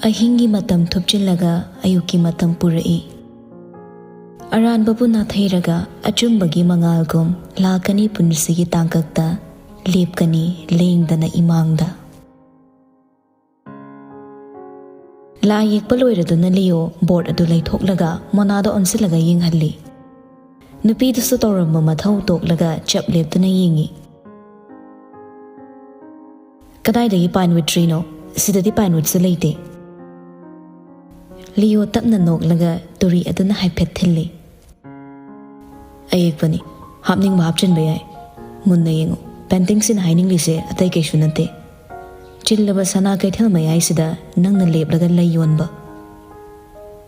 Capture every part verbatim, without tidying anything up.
ꯑꯍꯤꯡꯒꯤ ꯃꯇꯝ ꯊꯨꯞꯆꯤꯜꯂꯒ ꯑꯌꯨꯛꯀꯤ ꯃꯇꯝ ꯄꯨꯔꯛꯏ꯫ ꯑꯔꯥꯟꯕꯕꯨ ꯅꯥꯊꯩꯔꯒ ꯑꯆꯨꯝꯕꯒꯤ ꯃꯉꯥꯜꯒꯨꯝ ꯂꯥꯛꯀꯅꯤ ꯄꯨꯟꯁꯤꯒꯤ ꯇꯥꯡꯀꯛꯇ ꯂꯦꯞꯀꯅꯤ ꯂꯦꯡꯗꯅ ꯏꯃꯥꯡꯗ꯫ ꯂꯥꯏ ꯌꯦꯛꯄ ꯂꯣꯏꯔꯗꯨꯅ ꯂꯤꯌꯣ ꯕꯣꯔꯗ ꯑꯗꯨ ꯂꯩꯊꯣꯛꯂꯒ ꯃꯣꯅꯥꯗ ꯑꯣꯟꯁꯤꯜꯂꯒ ꯌꯦꯡꯍꯜꯂꯤ꯫ ꯅꯨꯄꯤꯗꯨꯁꯨ ꯇꯧꯔꯝꯕ ꯃꯊꯧ ꯇꯣꯛꯂꯒ ꯆꯞ ꯂꯦꯞꯇꯨꯅ ꯌꯦꯡꯏ꯫ "ꯀꯗꯥꯏꯗꯒꯤ pine wood treeꯅꯣ? ꯁꯤꯗꯗꯤ pine woodꯁꯨ ꯂꯩꯇꯦ꯫" ꯂꯤꯌꯣ ꯇꯞꯅ ꯅꯣꯛꯂꯒ ꯇꯨꯔꯤ ꯑꯗꯨꯅ ꯍꯥꯏꯐꯦꯠ ꯊꯤꯜꯂꯤ꯫ "ꯑꯌꯦꯛꯄꯅꯤ, ꯍꯥꯞꯅꯤꯡꯕ ꯍꯥꯞꯆꯤꯟꯕ ꯌꯥꯏ꯫ ꯃꯨꯟꯅ ꯌꯦꯡꯉꯨ, paintingꯁꯤꯅ ꯍꯥꯏꯅꯤꯡꯂꯤꯁꯦ ꯑꯇꯩ ꯀꯩꯁꯨ ꯅꯠꯇꯦ꯫ ꯆꯤꯜꯂꯕ ꯁꯅꯥ ꯀꯩꯊꯦꯜ ꯃꯌꯥꯏꯁꯤꯗ ꯅꯪꯅ ꯂꯦꯞꯂꯒ ꯂꯩ ꯌꯣꯟꯕ꯫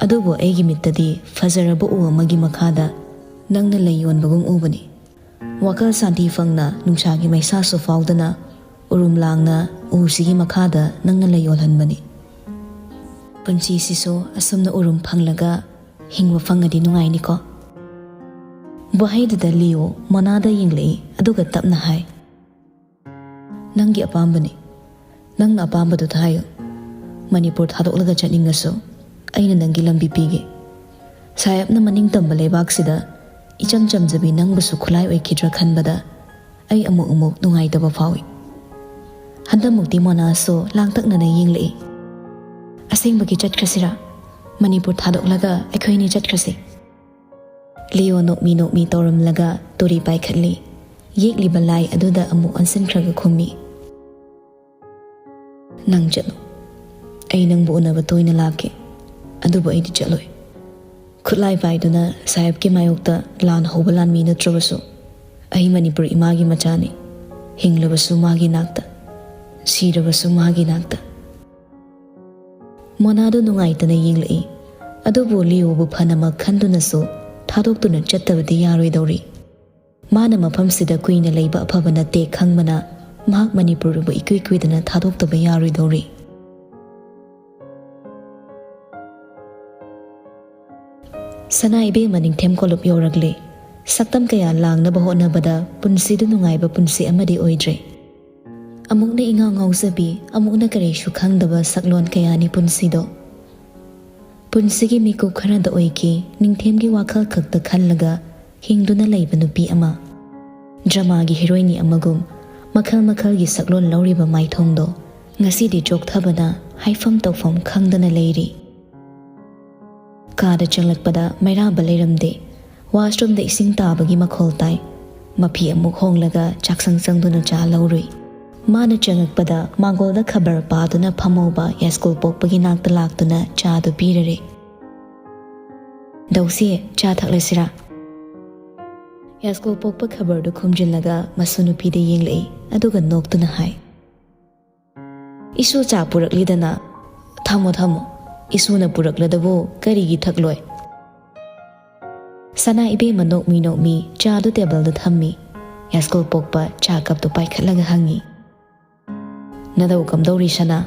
ꯑꯗꯨꯕꯨ ꯑꯩꯒꯤ ꯃꯤꯠꯇꯗꯤ ꯐꯖꯔꯕ ꯎ ꯑꯃꯒꯤ ꯃꯈꯥꯗ ꯅꯪꯅ ꯂꯩ ꯌꯣꯟꯕꯒꯨꯝ ꯎꯕꯅꯤ꯫ ꯋꯥꯈꯜ ꯁꯥꯟꯇꯤ ꯐꯪꯅ ꯅꯨꯡꯁꯥꯒꯤ ꯃꯩꯁꯥꯁꯨ ꯐꯥꯎꯗꯅ ꯎꯔꯨꯝ ꯂꯥꯡꯅ ꯎꯁꯤꯒꯤ ꯃꯈꯥꯗ ꯅꯪꯅ ꯂꯩ ꯌꯣꯜꯍꯟꯕꯅꯤ꯫ ꯄꯨꯟꯁꯤꯁꯤꯁꯨ ꯑꯁꯨꯝꯅ ꯎꯔꯨꯝ ꯐꯪꯂꯒ ꯍꯤꯡꯕ ꯐꯪꯉꯗꯤ ꯅꯨꯡꯉꯥꯏꯅꯤꯀꯣ?" ꯋꯥꯍꯩꯗꯨꯗ ꯂꯤꯌꯣ ꯃꯣꯅꯥꯗ ꯌꯦꯡꯂꯛꯏ, ꯑꯗꯨꯒ ꯇꯞꯅ ꯍꯥꯏ, "ꯅꯪꯒꯤ ꯑꯄꯥꯝꯕꯅꯤ꯫ ꯅꯪꯅ ꯑꯄꯥꯝꯕꯗꯨ ꯊꯥꯌꯨ꯫ ꯃꯅꯤꯄꯨꯔ ꯊꯥꯗꯣꯛꯂꯒ ꯆꯠꯅꯤꯡꯉꯁꯨ ꯑꯩꯅ ꯅꯪꯒꯤ ꯂꯝꯕꯤ ꯄꯤꯒꯦ꯫ ꯁꯥꯍꯦꯕꯅ ꯃꯅꯤꯡ ꯇꯝꯕ ꯂꯩꯕꯥꯛꯁꯤꯗ ꯏꯆꯝ ꯆꯝꯖꯕꯤ ꯅꯪꯕꯨꯁꯨ ꯈꯨꯠꯂꯥꯏ ꯑꯣꯏꯈꯤꯗ꯭ꯔꯥ ꯈꯟꯕꯗ ꯑꯩ ꯑꯃꯨꯛ ꯑꯃꯨꯛ ꯅꯨꯡꯉꯥꯏꯇꯕ ꯐꯥꯎꯏ꯫" ꯍꯟꯗꯛꯃꯨꯛꯇꯤ ꯃꯣꯅꯥꯁꯨ ꯂꯥꯡꯇꯛꯅꯅ ꯌꯦꯡꯂꯛꯏ꯫ "ꯑꯁꯦꯡꯕꯒꯤ ꯆꯠꯈ꯭ꯔꯁꯤꯔꯥ? ꯃꯅꯤꯄꯨꯔ ꯊꯥꯗꯣꯛꯂꯒ ꯑꯩꯈꯣꯏꯅꯤ ꯆꯠꯈ꯭ꯔꯁꯤ꯫" ꯂꯤꯌꯣ ꯅꯣꯛꯃꯤ ꯅꯣꯛꯃꯤ ꯇꯧꯔꯝꯂꯒ ꯇꯨꯔꯤ ꯄꯥꯏꯈꯠꯂꯤ꯫ ꯌꯦꯛꯂꯤꯕ ꯂꯥꯏ ꯑꯗꯨꯗ ꯑꯃꯨꯛ ꯑꯣꯟꯁꯤꯟꯈ꯭ꯔꯒ ꯈꯨꯝꯃꯤ, "ꯅꯪ ꯆꯠꯂꯣ꯫ ꯑꯩ ꯅꯪꯕꯨ ꯎꯅꯕ ꯇꯣꯏꯅ ꯂꯥꯛꯀꯦ, ꯑꯗꯨꯕꯨ ꯑꯩꯗꯤ ꯆꯠꯂꯣꯏ꯫ ꯈꯨꯠꯂꯥꯏ ꯄꯥꯏꯗꯨꯅ ꯁꯥꯍꯦꯕꯀꯤ ꯃꯥꯌꯣꯛꯇ ꯂꯥꯟ ꯍꯧꯕ ꯂꯥꯟꯃꯤ ꯅꯠꯇ꯭ꯔꯕꯁꯨ, ꯑꯩ ꯃꯅꯤꯄꯨꯔ ꯏꯃꯥꯒꯤ ꯃꯆꯥꯅꯤ꯫ ꯍꯤꯡꯂꯕꯁꯨ ꯃꯥꯒꯤ ꯅꯥꯛꯇ, ꯁꯤꯔꯕꯁꯨ ꯃꯥꯒꯤ ꯅꯥꯛꯇ꯫" ꯃꯣꯅꯥꯗꯨ ꯅꯨꯡꯉꯥꯏꯇꯅ ꯌꯦꯡꯂꯛꯏ꯫ ꯑꯗꯨꯕꯨ ꯂꯤꯌꯣꯕꯨ ꯐꯅꯃꯛ ꯈꯟꯗꯨꯅꯁꯨ ꯊꯥꯗꯣꯛꯇꯨꯅ ꯆꯠꯇꯕꯗꯤ ꯌꯥꯔꯣꯏꯗꯧꯔꯤ꯫ ꯃꯥꯅ ꯃꯐꯝꯁꯤꯗ ꯀꯨꯏꯅ ꯂꯩꯕ ꯑꯐꯕ ꯅꯠꯇꯦ ꯈꯪꯕꯅ ꯃꯍꯥꯛ ꯃꯅꯤꯄꯨꯔꯕꯨ ꯏꯀꯨꯏ ꯀꯨꯏꯗꯅ ꯊꯥꯗꯣꯛꯇꯕ ꯌꯥꯔꯣꯏꯗꯧꯔꯤ꯫ ꯁꯅꯥ ꯏꯕꯦꯝꯃ ꯅꯤꯡꯊꯦꯝ ꯀꯣꯂꯨꯞ ꯌꯧꯔꯛꯂꯦ꯫ ꯁꯛꯇꯝ ꯀꯌꯥ ꯂꯥꯡꯅꯕ ꯍꯣꯠꯅꯕꯗ ꯄꯨꯟꯁꯤꯗꯨ ꯅꯨꯡꯉꯥꯏꯕ ꯄꯨꯟꯁꯤ ꯑꯃꯗꯤ ꯑꯣꯏꯗ꯭ꯔꯦ꯫ ꯑꯃꯨꯛꯅ ꯏꯉꯥꯎ ꯉꯥꯎꯖꯕꯤ, ꯑꯃꯨꯛꯅ ꯀꯔꯤꯁꯨ ꯈꯪꯗꯕ ꯁꯛꯂꯣꯟ ꯀꯌꯥꯅꯤ ꯄꯨꯟꯁꯤꯗꯣ꯫ ꯄꯨꯟꯁꯤꯒꯤ ꯃꯤꯀꯨꯞ ꯈꯔꯗ ꯑꯣꯏꯈꯤ ꯅꯤꯡꯊꯦꯝꯒꯤ ꯋꯥꯈꯜ ꯈꯛꯇ ꯈꯜꯂꯒ ꯍꯤꯡꯗꯨꯅ ꯂꯩꯕ ꯅꯨꯄꯤ ꯑꯃ꯫ ꯗ꯭ꯔꯃꯥꯒꯤ ꯍꯤꯔꯣꯏꯅꯤ ꯑꯃꯒꯨꯝ ꯃꯈꯜ ꯃꯈꯜꯒꯤ ꯁꯛꯂꯣꯟ ꯂꯧꯔꯤꯕ ꯃꯥꯏꯊꯣꯡꯗꯣ ꯉꯁꯤꯗꯤ ꯆꯣꯛꯊꯕꯅ ꯍꯥꯏꯐꯝ ꯇꯧꯐꯝ ꯈꯪꯗꯅ ꯂꯩꯔꯤ꯫ ꯀꯥꯗ ꯆꯪꯂꯛꯄꯗ ꯃꯩꯔꯥꯕ ꯂꯩꯔꯝꯗꯦ꯫ ꯋꯥꯁꯔꯨꯝꯗ ꯏꯁꯤꯡ ꯇꯥꯕꯒꯤ ꯃꯈꯣꯜ ꯇꯥꯏ꯫ ꯃꯐꯤ ꯑꯃꯨꯛ ꯍꯣꯡꯂꯒ ꯆꯥꯛꯁꯪ ꯆꯪꯗꯨꯅ ꯆꯥ ꯂꯧꯔꯨꯏ꯫ ꯃꯥꯅ ꯆꯪꯉꯛꯄꯗ ꯃꯥꯡꯒꯣꯜꯗ ꯈꯕꯔ ꯄꯥꯗꯨꯅ ꯐꯝꯍꯧꯕ ꯌꯥꯏꯁ꯭ꯀꯨꯜ ꯄꯣꯛꯄꯒꯤ ꯅꯥꯛꯇ ꯂꯥꯛꯇꯨꯅ ꯆꯥꯗꯨ ꯄꯤꯔꯔꯦ꯫ "ꯗꯧꯁꯤ, ꯆꯥ ꯊꯛꯂꯁꯤꯔꯥ?" ꯌꯥꯏꯁ꯭ꯀꯨꯜ ꯄꯣꯛꯄ ꯈꯕꯔꯗꯨ ꯈꯨꯝꯖꯤꯜꯂꯒ ꯃꯁꯨ ꯅꯨꯄꯤꯗ ꯌꯦꯡꯂꯛꯏ, ꯑꯗꯨꯒ ꯅꯣꯛꯇꯨꯅ ꯍꯥꯏ, "ꯏꯁꯨ ꯆꯥ ꯄꯨꯔꯛꯂꯤꯗꯅ꯫ ꯊꯝꯃꯣ, ꯊꯝꯃꯣ꯫ ꯏꯁꯨꯅ ꯄꯨꯔꯛꯂꯗꯕꯨ ꯀꯔꯤꯒꯤ ꯊꯛꯂꯣꯏ?" ꯁꯅꯥ ꯏꯕꯦꯝꯃ ꯅꯣꯛꯃꯤ ꯅꯣꯛꯃꯤ ꯆꯥꯗꯨ ꯇꯦꯕꯜꯗ ꯊꯝꯃꯤ꯫ ꯌꯥꯏꯁ꯭ꯀꯨꯜ ꯄꯣꯛꯄ ꯆꯥ ꯀꯞꯇꯨ ꯄꯥꯏꯈꯠꯂꯒ ꯍꯪꯉꯤ, "ꯅꯗꯧ ꯀꯝꯗꯧꯔꯤ ꯁꯅꯥ?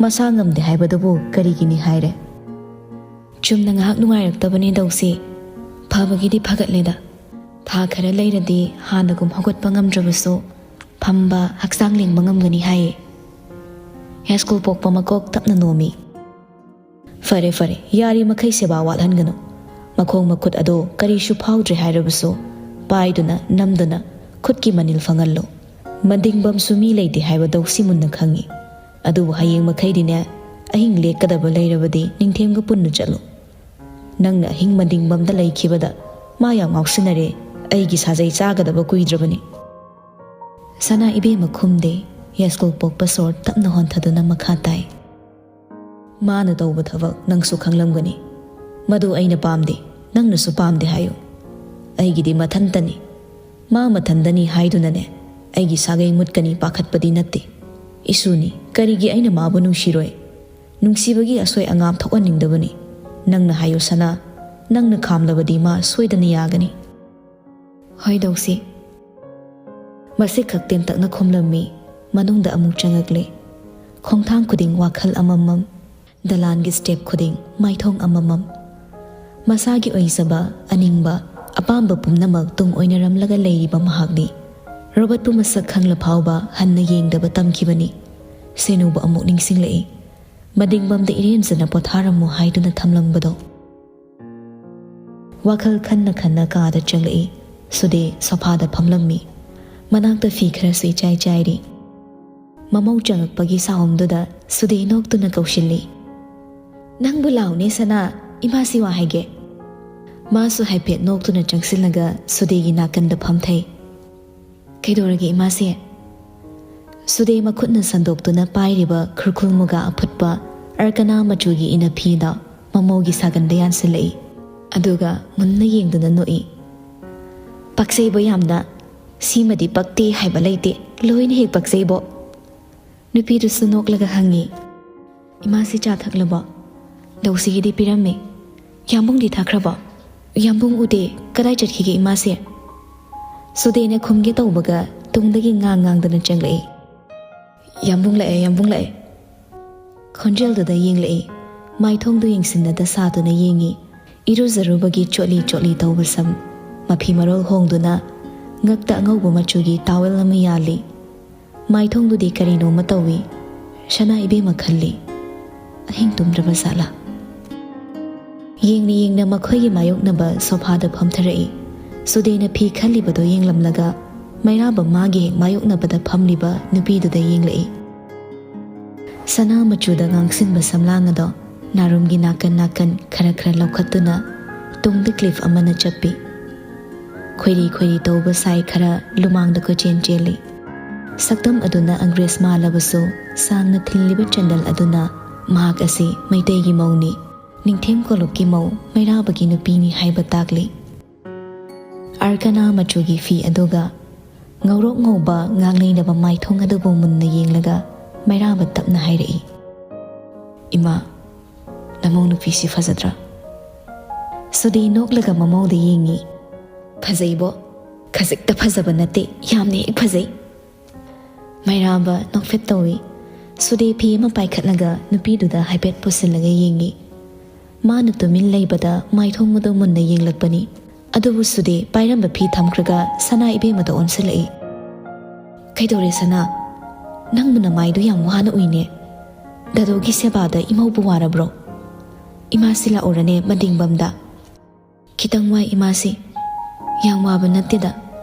ꯃꯁꯥ ꯉꯝꯗꯦ ꯍꯥꯏꯕꯗꯨꯕꯨ ꯀꯔꯤꯒꯤꯅꯤ ꯍꯥꯏꯔꯦ?" "ꯆꯨꯝꯅ ꯉꯥꯏꯍꯥꯛ ꯅꯨꯡꯉꯥꯏꯔꯛꯇꯕꯅꯦ ꯗꯧꯁꯤ꯫ ꯐꯕꯒꯤꯗꯤ ꯐꯒꯠꯂꯦꯗ꯫ ꯊꯥ ꯈꯔ ꯂꯩꯔꯗꯤ ꯍꯥꯟꯅꯒꯨꯝ ꯍꯧꯒꯠꯄ ꯉꯝꯗ꯭ꯔꯕꯁꯨ ꯐꯝꯕ, ꯍꯛꯆꯥꯡ ꯂꯦꯡꯕ ꯉꯝꯒꯅꯤ ꯍꯥꯏꯌꯦ꯫" ꯌꯥꯏꯁ꯭ꯀꯨꯜ ꯄꯣꯛꯄ ꯃꯀꯣꯛ ꯇꯞꯅ ꯅꯣꯝꯃꯤ꯫ "ꯐꯔꯦ, ꯐꯔꯦ, ꯌꯥꯔꯤꯃꯈꯩ ꯁꯦꯕꯥ ꯋꯥꯠꯍꯟꯒꯅꯨ꯫ ꯃꯈꯣꯡ ꯃꯈꯨꯠ ꯑꯗꯣ ꯀꯔꯤꯁꯨ ꯐꯥꯎꯗ꯭ꯔꯦ ꯍꯥꯏꯔꯕꯁꯨ ꯄꯥꯏꯗꯨꯅ, ꯅꯝꯗꯨꯅ ꯈꯨꯠꯀꯤ ꯃꯅꯤꯜ ꯐꯪꯍꯜꯂꯨ꯫ ꯃꯟꯗꯤꯡꯕꯝꯁꯨ ꯃꯤ ꯂꯩꯇꯦ ꯍꯥꯏꯕ ꯗꯧꯁꯤ ꯃꯨꯟꯅ ꯈꯪꯉꯤ꯫ ꯑꯗꯨꯕꯨ ꯍꯌꯦꯡ ꯃꯈꯩꯗꯤꯅꯦ, ꯑꯍꯤꯡ ꯂꯦꯛꯀꯗꯕ ꯂꯩꯔꯕꯗꯤ ꯅꯤꯡꯊꯦꯝꯒ ꯄꯨꯟꯅ ꯆꯠꯂꯨ꯫ ꯅꯪꯅ ꯑꯍꯤꯡ ꯃꯟꯗꯤꯡꯕꯝꯗ ꯂꯩꯈꯤꯕꯗ ꯃꯥ ꯌꯥꯝ ꯉꯥꯎꯁꯤꯟꯅꯔꯦ꯫ ꯑꯩꯒꯤ ꯁꯥꯖꯩ ꯆꯥꯒꯗꯕ ꯀꯨꯏꯗ꯭ꯔꯕꯅꯤ꯫" ꯁꯅꯥ ꯏꯕꯦꯝꯃ ꯈꯨꯝꯗꯦ꯫ ꯌꯥꯏꯁ꯭ꯀꯨꯜ ꯄꯣꯛꯄ ꯁꯣꯔ ꯇꯞꯅ ꯍꯣꯟꯊꯗꯨꯅ ꯃꯈꯥ ꯇꯥꯏ, "ꯃꯥꯅ ꯇꯧꯕ ꯊꯕꯛ ꯅꯪꯁꯨ ꯈꯪꯂꯝꯒꯅꯤ꯫ ꯃꯗꯨ ꯑꯩꯅ ꯄꯥꯝꯗꯦ, ꯅꯪꯅꯁꯨ ꯄꯥꯝꯗꯦ ꯍꯥꯏꯌꯨ꯫ ꯑꯩꯒꯤꯗꯤ ꯃꯊꯟꯇꯅꯤ꯫ ꯃꯥ ꯃꯊꯟꯗꯅꯤ ꯍꯥꯏꯗꯨꯅꯅꯦ ꯑꯩꯒꯤ ꯁꯥꯒꯩ ꯃꯨꯠꯀꯅꯤ ꯄꯥꯈꯠꯄꯗꯤ ꯅꯠꯇꯦ꯫ ꯏꯁꯨꯅꯤ, ꯀꯔꯤꯒꯤ ꯑꯩꯅ ꯃꯥꯕꯨ ꯅꯨꯡꯁꯤꯔꯣꯏ? ꯅꯨꯡꯁꯤꯕꯒꯤ ꯑꯁꯣꯏ ꯑꯉꯥꯝ ꯊꯣꯛꯍꯟꯅꯤꯡꯗꯕꯅꯤ꯫ ꯅꯪꯅ ꯍꯥꯏꯌꯨ ꯁꯅꯥ, ꯅꯪꯅ ꯈꯥꯝꯂꯕꯗꯤ ꯃꯥ ꯁꯣꯏꯗꯅ ꯌꯥꯒꯅꯤ꯫" "ꯍꯣꯏ ꯗꯧꯁꯤ꯫" ꯃꯁꯤꯈꯛ ꯇꯦꯟꯇꯛꯅ ꯈꯨꯝꯂꯝꯃꯤ꯫ ꯃꯅꯨꯡꯗ ꯑꯃꯨꯛ ꯆꯪꯉꯛꯂꯦ꯫ ꯈꯣꯡꯊꯥꯡ ꯈꯨꯗꯤꯡ ꯋꯥꯈꯜ ꯑꯃꯃꯝ, ꯗꯂꯥꯟꯒꯤ ꯁ꯭ꯇꯦꯞ ꯈꯨꯗꯤꯡ ꯃꯥꯏꯊꯣꯡ ꯑꯃꯃꯝ꯫ ꯃꯁꯥꯒꯤ ꯑꯣꯏꯖꯕ, ꯑꯅꯤꯡꯕ, ꯑꯄꯥꯝꯕ ꯄꯨꯝꯅꯃꯛ ꯇꯨꯡ ꯑꯣꯏꯅꯔꯝꯂꯒ ꯂꯩꯔꯤꯕ ꯃꯍꯥꯛꯅꯤ꯫ ꯔꯣꯕꯔꯠꯄꯨ ꯃꯁꯛ ꯈꯪꯂ ꯐꯥꯎꯕ ꯍꯟꯅ ꯌꯦꯡꯗꯕ ꯇꯝꯈꯤꯕꯅꯤ꯫ ꯁꯦꯅꯨꯕꯨ ꯑꯃꯨꯛ ꯅꯤꯡꯁꯤꯡꯂꯛꯏ꯫ ꯃꯗꯤꯡꯕꯝꯗ ꯏꯔꯦꯟꯖꯅ ꯄꯣꯊꯥꯔꯝꯃꯨ ꯍꯥꯏꯗꯨꯅ ꯊꯝꯂꯝꯕꯗꯣ꯫ ꯋꯥꯈꯜ ꯈꯟꯅ ꯈꯟꯅ ꯀꯥꯗ ꯆꯪꯂꯛꯏ꯫ ꯁꯨꯗꯦ ꯁꯣꯐꯥꯗ ꯐꯝꯂꯝꯃꯤ꯫ ꯃꯅꯥꯛꯇ ꯐꯤ ꯈꯔꯁꯨ ꯏꯆꯥꯏ ꯆꯥꯏꯔꯤ꯫ ꯃꯃꯧ ꯆꯪꯉꯛꯄꯒꯤ ꯁꯥꯎꯝꯗꯨꯗ ꯁꯨꯗꯦ ꯅꯣꯛꯇꯨꯅ ꯀꯧꯁꯤꯜꯂꯤ꯫ "ꯅꯪꯕꯨ ꯂꯥꯎꯅꯦ ꯁꯅꯥ, ꯏꯃꯥꯁꯤ ꯋꯥ ꯍꯥꯏꯒꯦ꯫" ꯃꯥꯁꯨ ꯍꯥꯏꯐꯦꯠ ꯅꯣꯛꯇꯨꯅ ꯆꯪꯁꯤꯜꯂꯒ ꯁꯨꯗꯦꯒꯤ ꯅꯥꯀꯟꯗ ꯐꯝꯊꯩ꯫ "ꯀꯩꯗꯧꯔꯒꯦ ꯏꯃꯥꯁꯦ?" ꯁꯨꯗꯦ ꯃꯈꯨꯠꯅ ꯁꯟꯗꯣꯛꯇꯨꯅ ꯄꯥꯏꯔꯤꯕ ꯈꯨꯔꯈꯨꯜ ꯃꯨꯒꯥ ꯑꯐꯨꯠꯄ ꯑꯔꯀꯅꯥ ꯃꯆꯨꯒꯤ ꯏꯅꯐꯤꯗ ꯃꯃꯧꯒꯤ ꯁꯥꯒꯟꯗ ꯌꯥꯟꯁꯤꯜꯂꯛꯏ꯫ ꯑꯗꯨꯒ ꯃꯨꯟꯅ ꯌꯦꯡꯗꯨꯅ ꯅꯣꯛꯏ꯫ "ꯄꯛꯆꯩꯕꯣ ꯌꯥꯝꯅ꯫ ꯁꯤꯃꯗꯤ ꯄꯛꯇꯦ ꯍꯥꯏꯕ ꯂꯩꯇꯦ, ꯂꯣꯏꯅ ꯍꯦꯛ ꯄꯛꯆꯩꯕꯣ꯫" ꯅꯨꯄꯤꯗꯨꯁꯨ ꯅꯣꯛꯂꯒ ꯍꯪꯉꯤ꯫ "ꯏꯃꯥꯁꯤ ꯆꯥ ꯊꯛꯂꯕꯣ?" "ꯂꯧꯁꯤꯒꯤꯗꯤ ꯄꯤꯔꯝꯃꯤ꯫" "ꯌꯥꯝꯕꯨꯡꯗꯤ ꯊꯛꯈ꯭ꯔꯕꯣ?" "ꯌꯥꯝꯕꯨꯡ ꯎꯗꯦ, ꯀꯗꯥꯏ ꯆꯠꯈꯤꯒꯦ ꯏꯃꯥꯁꯦ?" ꯁꯨꯗꯦꯅ ꯈꯨꯝꯒꯦ ꯇꯧꯕꯒ ꯇꯨꯡꯗꯒꯤ ꯉꯥꯡ ꯉꯥꯡꯗꯅ ꯆꯪꯂꯛꯏ꯫ "ꯌꯥꯝꯕꯨꯡ ꯂꯥꯛꯑꯦ, ꯌꯥꯝꯕꯨꯡ ꯂꯥꯛꯑꯦ꯫" ꯈꯣꯟꯖꯦꯜꯗꯨꯗ ꯌꯦꯡꯂꯛꯏ꯫ ꯃꯥꯏꯊꯣꯡꯗꯨ ꯌꯦꯡꯁꯤꯟꯅꯗ ꯁꯥꯗꯨꯅ ꯌꯦꯡꯉꯤ꯫ ꯏꯔꯨꯖꯔꯨꯕꯒꯤ ꯆꯣꯠꯂꯤ ꯆꯣꯠꯂꯤ ꯇꯧꯕ ꯁꯝ, ꯃꯐꯤ ꯃꯔꯣꯜ ꯍꯣꯡꯗꯨꯅ ꯉꯛꯇ ꯑꯉꯧꯕ ꯃꯆꯨꯒꯤ ꯇꯥꯋꯦꯜ ꯑꯃ ꯌꯥꯜꯂꯤ꯫ ꯃꯥꯏꯊꯣꯡꯗꯨꯗꯤ ꯀꯔꯤꯅꯣꯃ ꯇꯧꯏ꯫ ꯁꯅꯥ ꯏꯕꯦꯝꯃ ꯈꯜꯂꯤ꯫ ꯑꯍꯤꯡ ꯇꯨꯝꯗ꯭ꯔꯕ ꯖꯥꯠꯂꯥ? ꯌꯦꯡꯅ ꯌꯦꯡꯅ ꯃꯈꯣꯏꯒꯤ ꯃꯥꯌꯣꯛꯅꯕ ꯁꯣꯐꯥꯗ ꯐꯝꯊꯔꯛꯏ꯫ ꯁꯨꯗꯦꯅ ꯐꯤ ꯈꯜꯂꯤꯕꯗꯣ ꯌꯦꯡꯂꯝꯂꯒ ꯃꯩꯔꯥꯕ ꯃꯥꯒꯤ ꯍꯦꯛ ꯃꯥꯌꯣꯛꯅꯕꯗ ꯐꯝꯂꯤꯕ ꯅꯨꯄꯤꯗꯨꯗ ꯌꯦꯡꯂꯛꯏ꯫ ꯁꯅꯥ ꯃꯆꯨꯗ ꯉꯥꯡꯁꯤꯟꯕ ꯁꯝꯂꯥꯡ ꯑꯗꯣ ꯅꯥꯔꯨꯝꯒꯤ ꯅꯥꯀꯟ ꯅꯥꯀꯟ ꯈꯔ ꯈꯔ ꯂꯧꯈꯠꯇꯨꯅ ꯇꯨꯡꯗ ꯀ꯭ꯂꯤꯞ ꯑꯃꯅ ꯆꯞꯄꯤ꯫ ꯈꯣꯏꯔꯤ ꯈꯣꯏꯔꯤ ꯇꯧꯕ ꯁꯥꯏ ꯈꯔ ꯂꯨꯃꯥꯡꯗ ꯀꯣꯏꯆꯦꯟ ꯆꯦꯜꯂꯤ꯫ ꯁꯛꯇꯝ ꯑꯗꯨꯅ ꯑꯪꯒ꯭ꯔꯦꯖ ꯃꯥꯜꯂꯕꯁꯨ ꯁꯥꯡꯅ ꯊꯤꯜꯂꯤꯕ ꯆꯦꯟꯗꯜ ꯑꯗꯨꯅ ꯃꯍꯥꯛ ꯑꯁꯤ ꯃꯩꯇꯩꯒꯤ ꯃꯧꯅꯤ, ꯅꯤꯡꯊꯦꯝ ꯀꯣꯂꯨꯞꯀꯤ ꯃꯧ ꯃꯩꯔꯥꯕꯒꯤ ꯅꯨꯄꯤꯅꯤ ꯍꯥꯏꯕ ꯇꯥꯛꯂꯤ꯫ ꯑꯥꯔꯀꯅꯥ ꯃꯆꯨꯒꯤ ꯐꯤ ꯑꯗꯨꯒ ꯉꯧꯔꯣꯛ ꯉꯧꯕ ꯉꯥꯡꯂꯩꯅꯕ ꯃꯥꯏꯊꯣꯡ ꯑꯗꯨꯕꯨ ꯃꯨꯟꯅ ꯌꯦꯡꯂꯒ ꯃꯩꯔꯥꯕ ꯇꯞꯅ ꯍꯥꯏꯔꯛꯏ, "ꯏꯃꯥ, ꯅꯃꯧ ꯅꯨꯄꯤꯁꯤ ꯐꯖꯗ꯭ꯔꯥ?" ꯁꯨꯗꯦ ꯅꯣꯛꯂꯒ ꯃꯃꯧꯗ ꯌꯦꯡꯉꯤ꯫ "ꯐꯖꯩꯕꯣ? ꯈꯖꯤꯛꯇ ꯐꯖꯕ ꯅꯠꯇꯦ, ꯌꯥꯝꯅ ꯍꯦꯛ ꯐꯖꯩ꯫" ꯃꯩꯔꯥꯕ ꯅꯣꯛꯐꯦꯠ ꯇꯧꯏ꯫ ꯁꯨꯗꯦ ꯐꯤ ꯑꯃ ꯄꯥꯏꯈꯠꯂꯒ ꯅꯨꯄꯤꯗꯨꯗ ꯍꯥꯏꯐꯦꯠ ꯄꯨꯁꯤꯜꯂꯒ ꯌꯦꯡꯉꯤ꯫ ꯃꯥꯅ ꯇꯨꯃꯤꯟ ꯂꯩꯕꯗ ꯃꯥꯏꯊꯣꯡ ꯑꯗꯨ ꯃꯨꯟꯅ ꯌꯦꯡꯂꯛꯄꯅꯤ꯫ ꯑꯗꯨꯕꯨ ꯁꯨꯗꯦ ꯄꯥꯏꯔꯝꯕ ꯐꯤ ꯊꯝꯈ꯭ꯔꯒ ꯁꯅꯥ ꯏꯕꯦꯝꯃꯗ ꯑꯣꯟꯁꯤꯜꯂꯛꯏ꯫ "ꯀꯩꯗꯧꯔꯦ ꯁꯅꯥ? ꯅꯪꯕꯨ ꯅꯃꯥꯏꯗꯨ ꯌꯥꯝ ꯋꯥꯅ ꯎꯏꯅꯦ꯫ ꯗꯥꯗꯣꯒꯤ ꯁꯦꯕꯥꯗ ꯏꯃꯧꯕꯨ ꯋꯥꯔꯕ꯭ꯔꯣ?" "ꯏꯃꯥꯁꯤ ꯂꯥꯛꯎꯔꯅꯦ ꯃꯇꯦꯡꯕꯝꯗ?" "ꯈꯤꯇꯪ ꯋꯥꯏ ꯏꯃꯥꯁꯤ꯫" "ꯌꯥꯝ ꯋꯥꯕ ꯅꯠꯇꯦꯗ,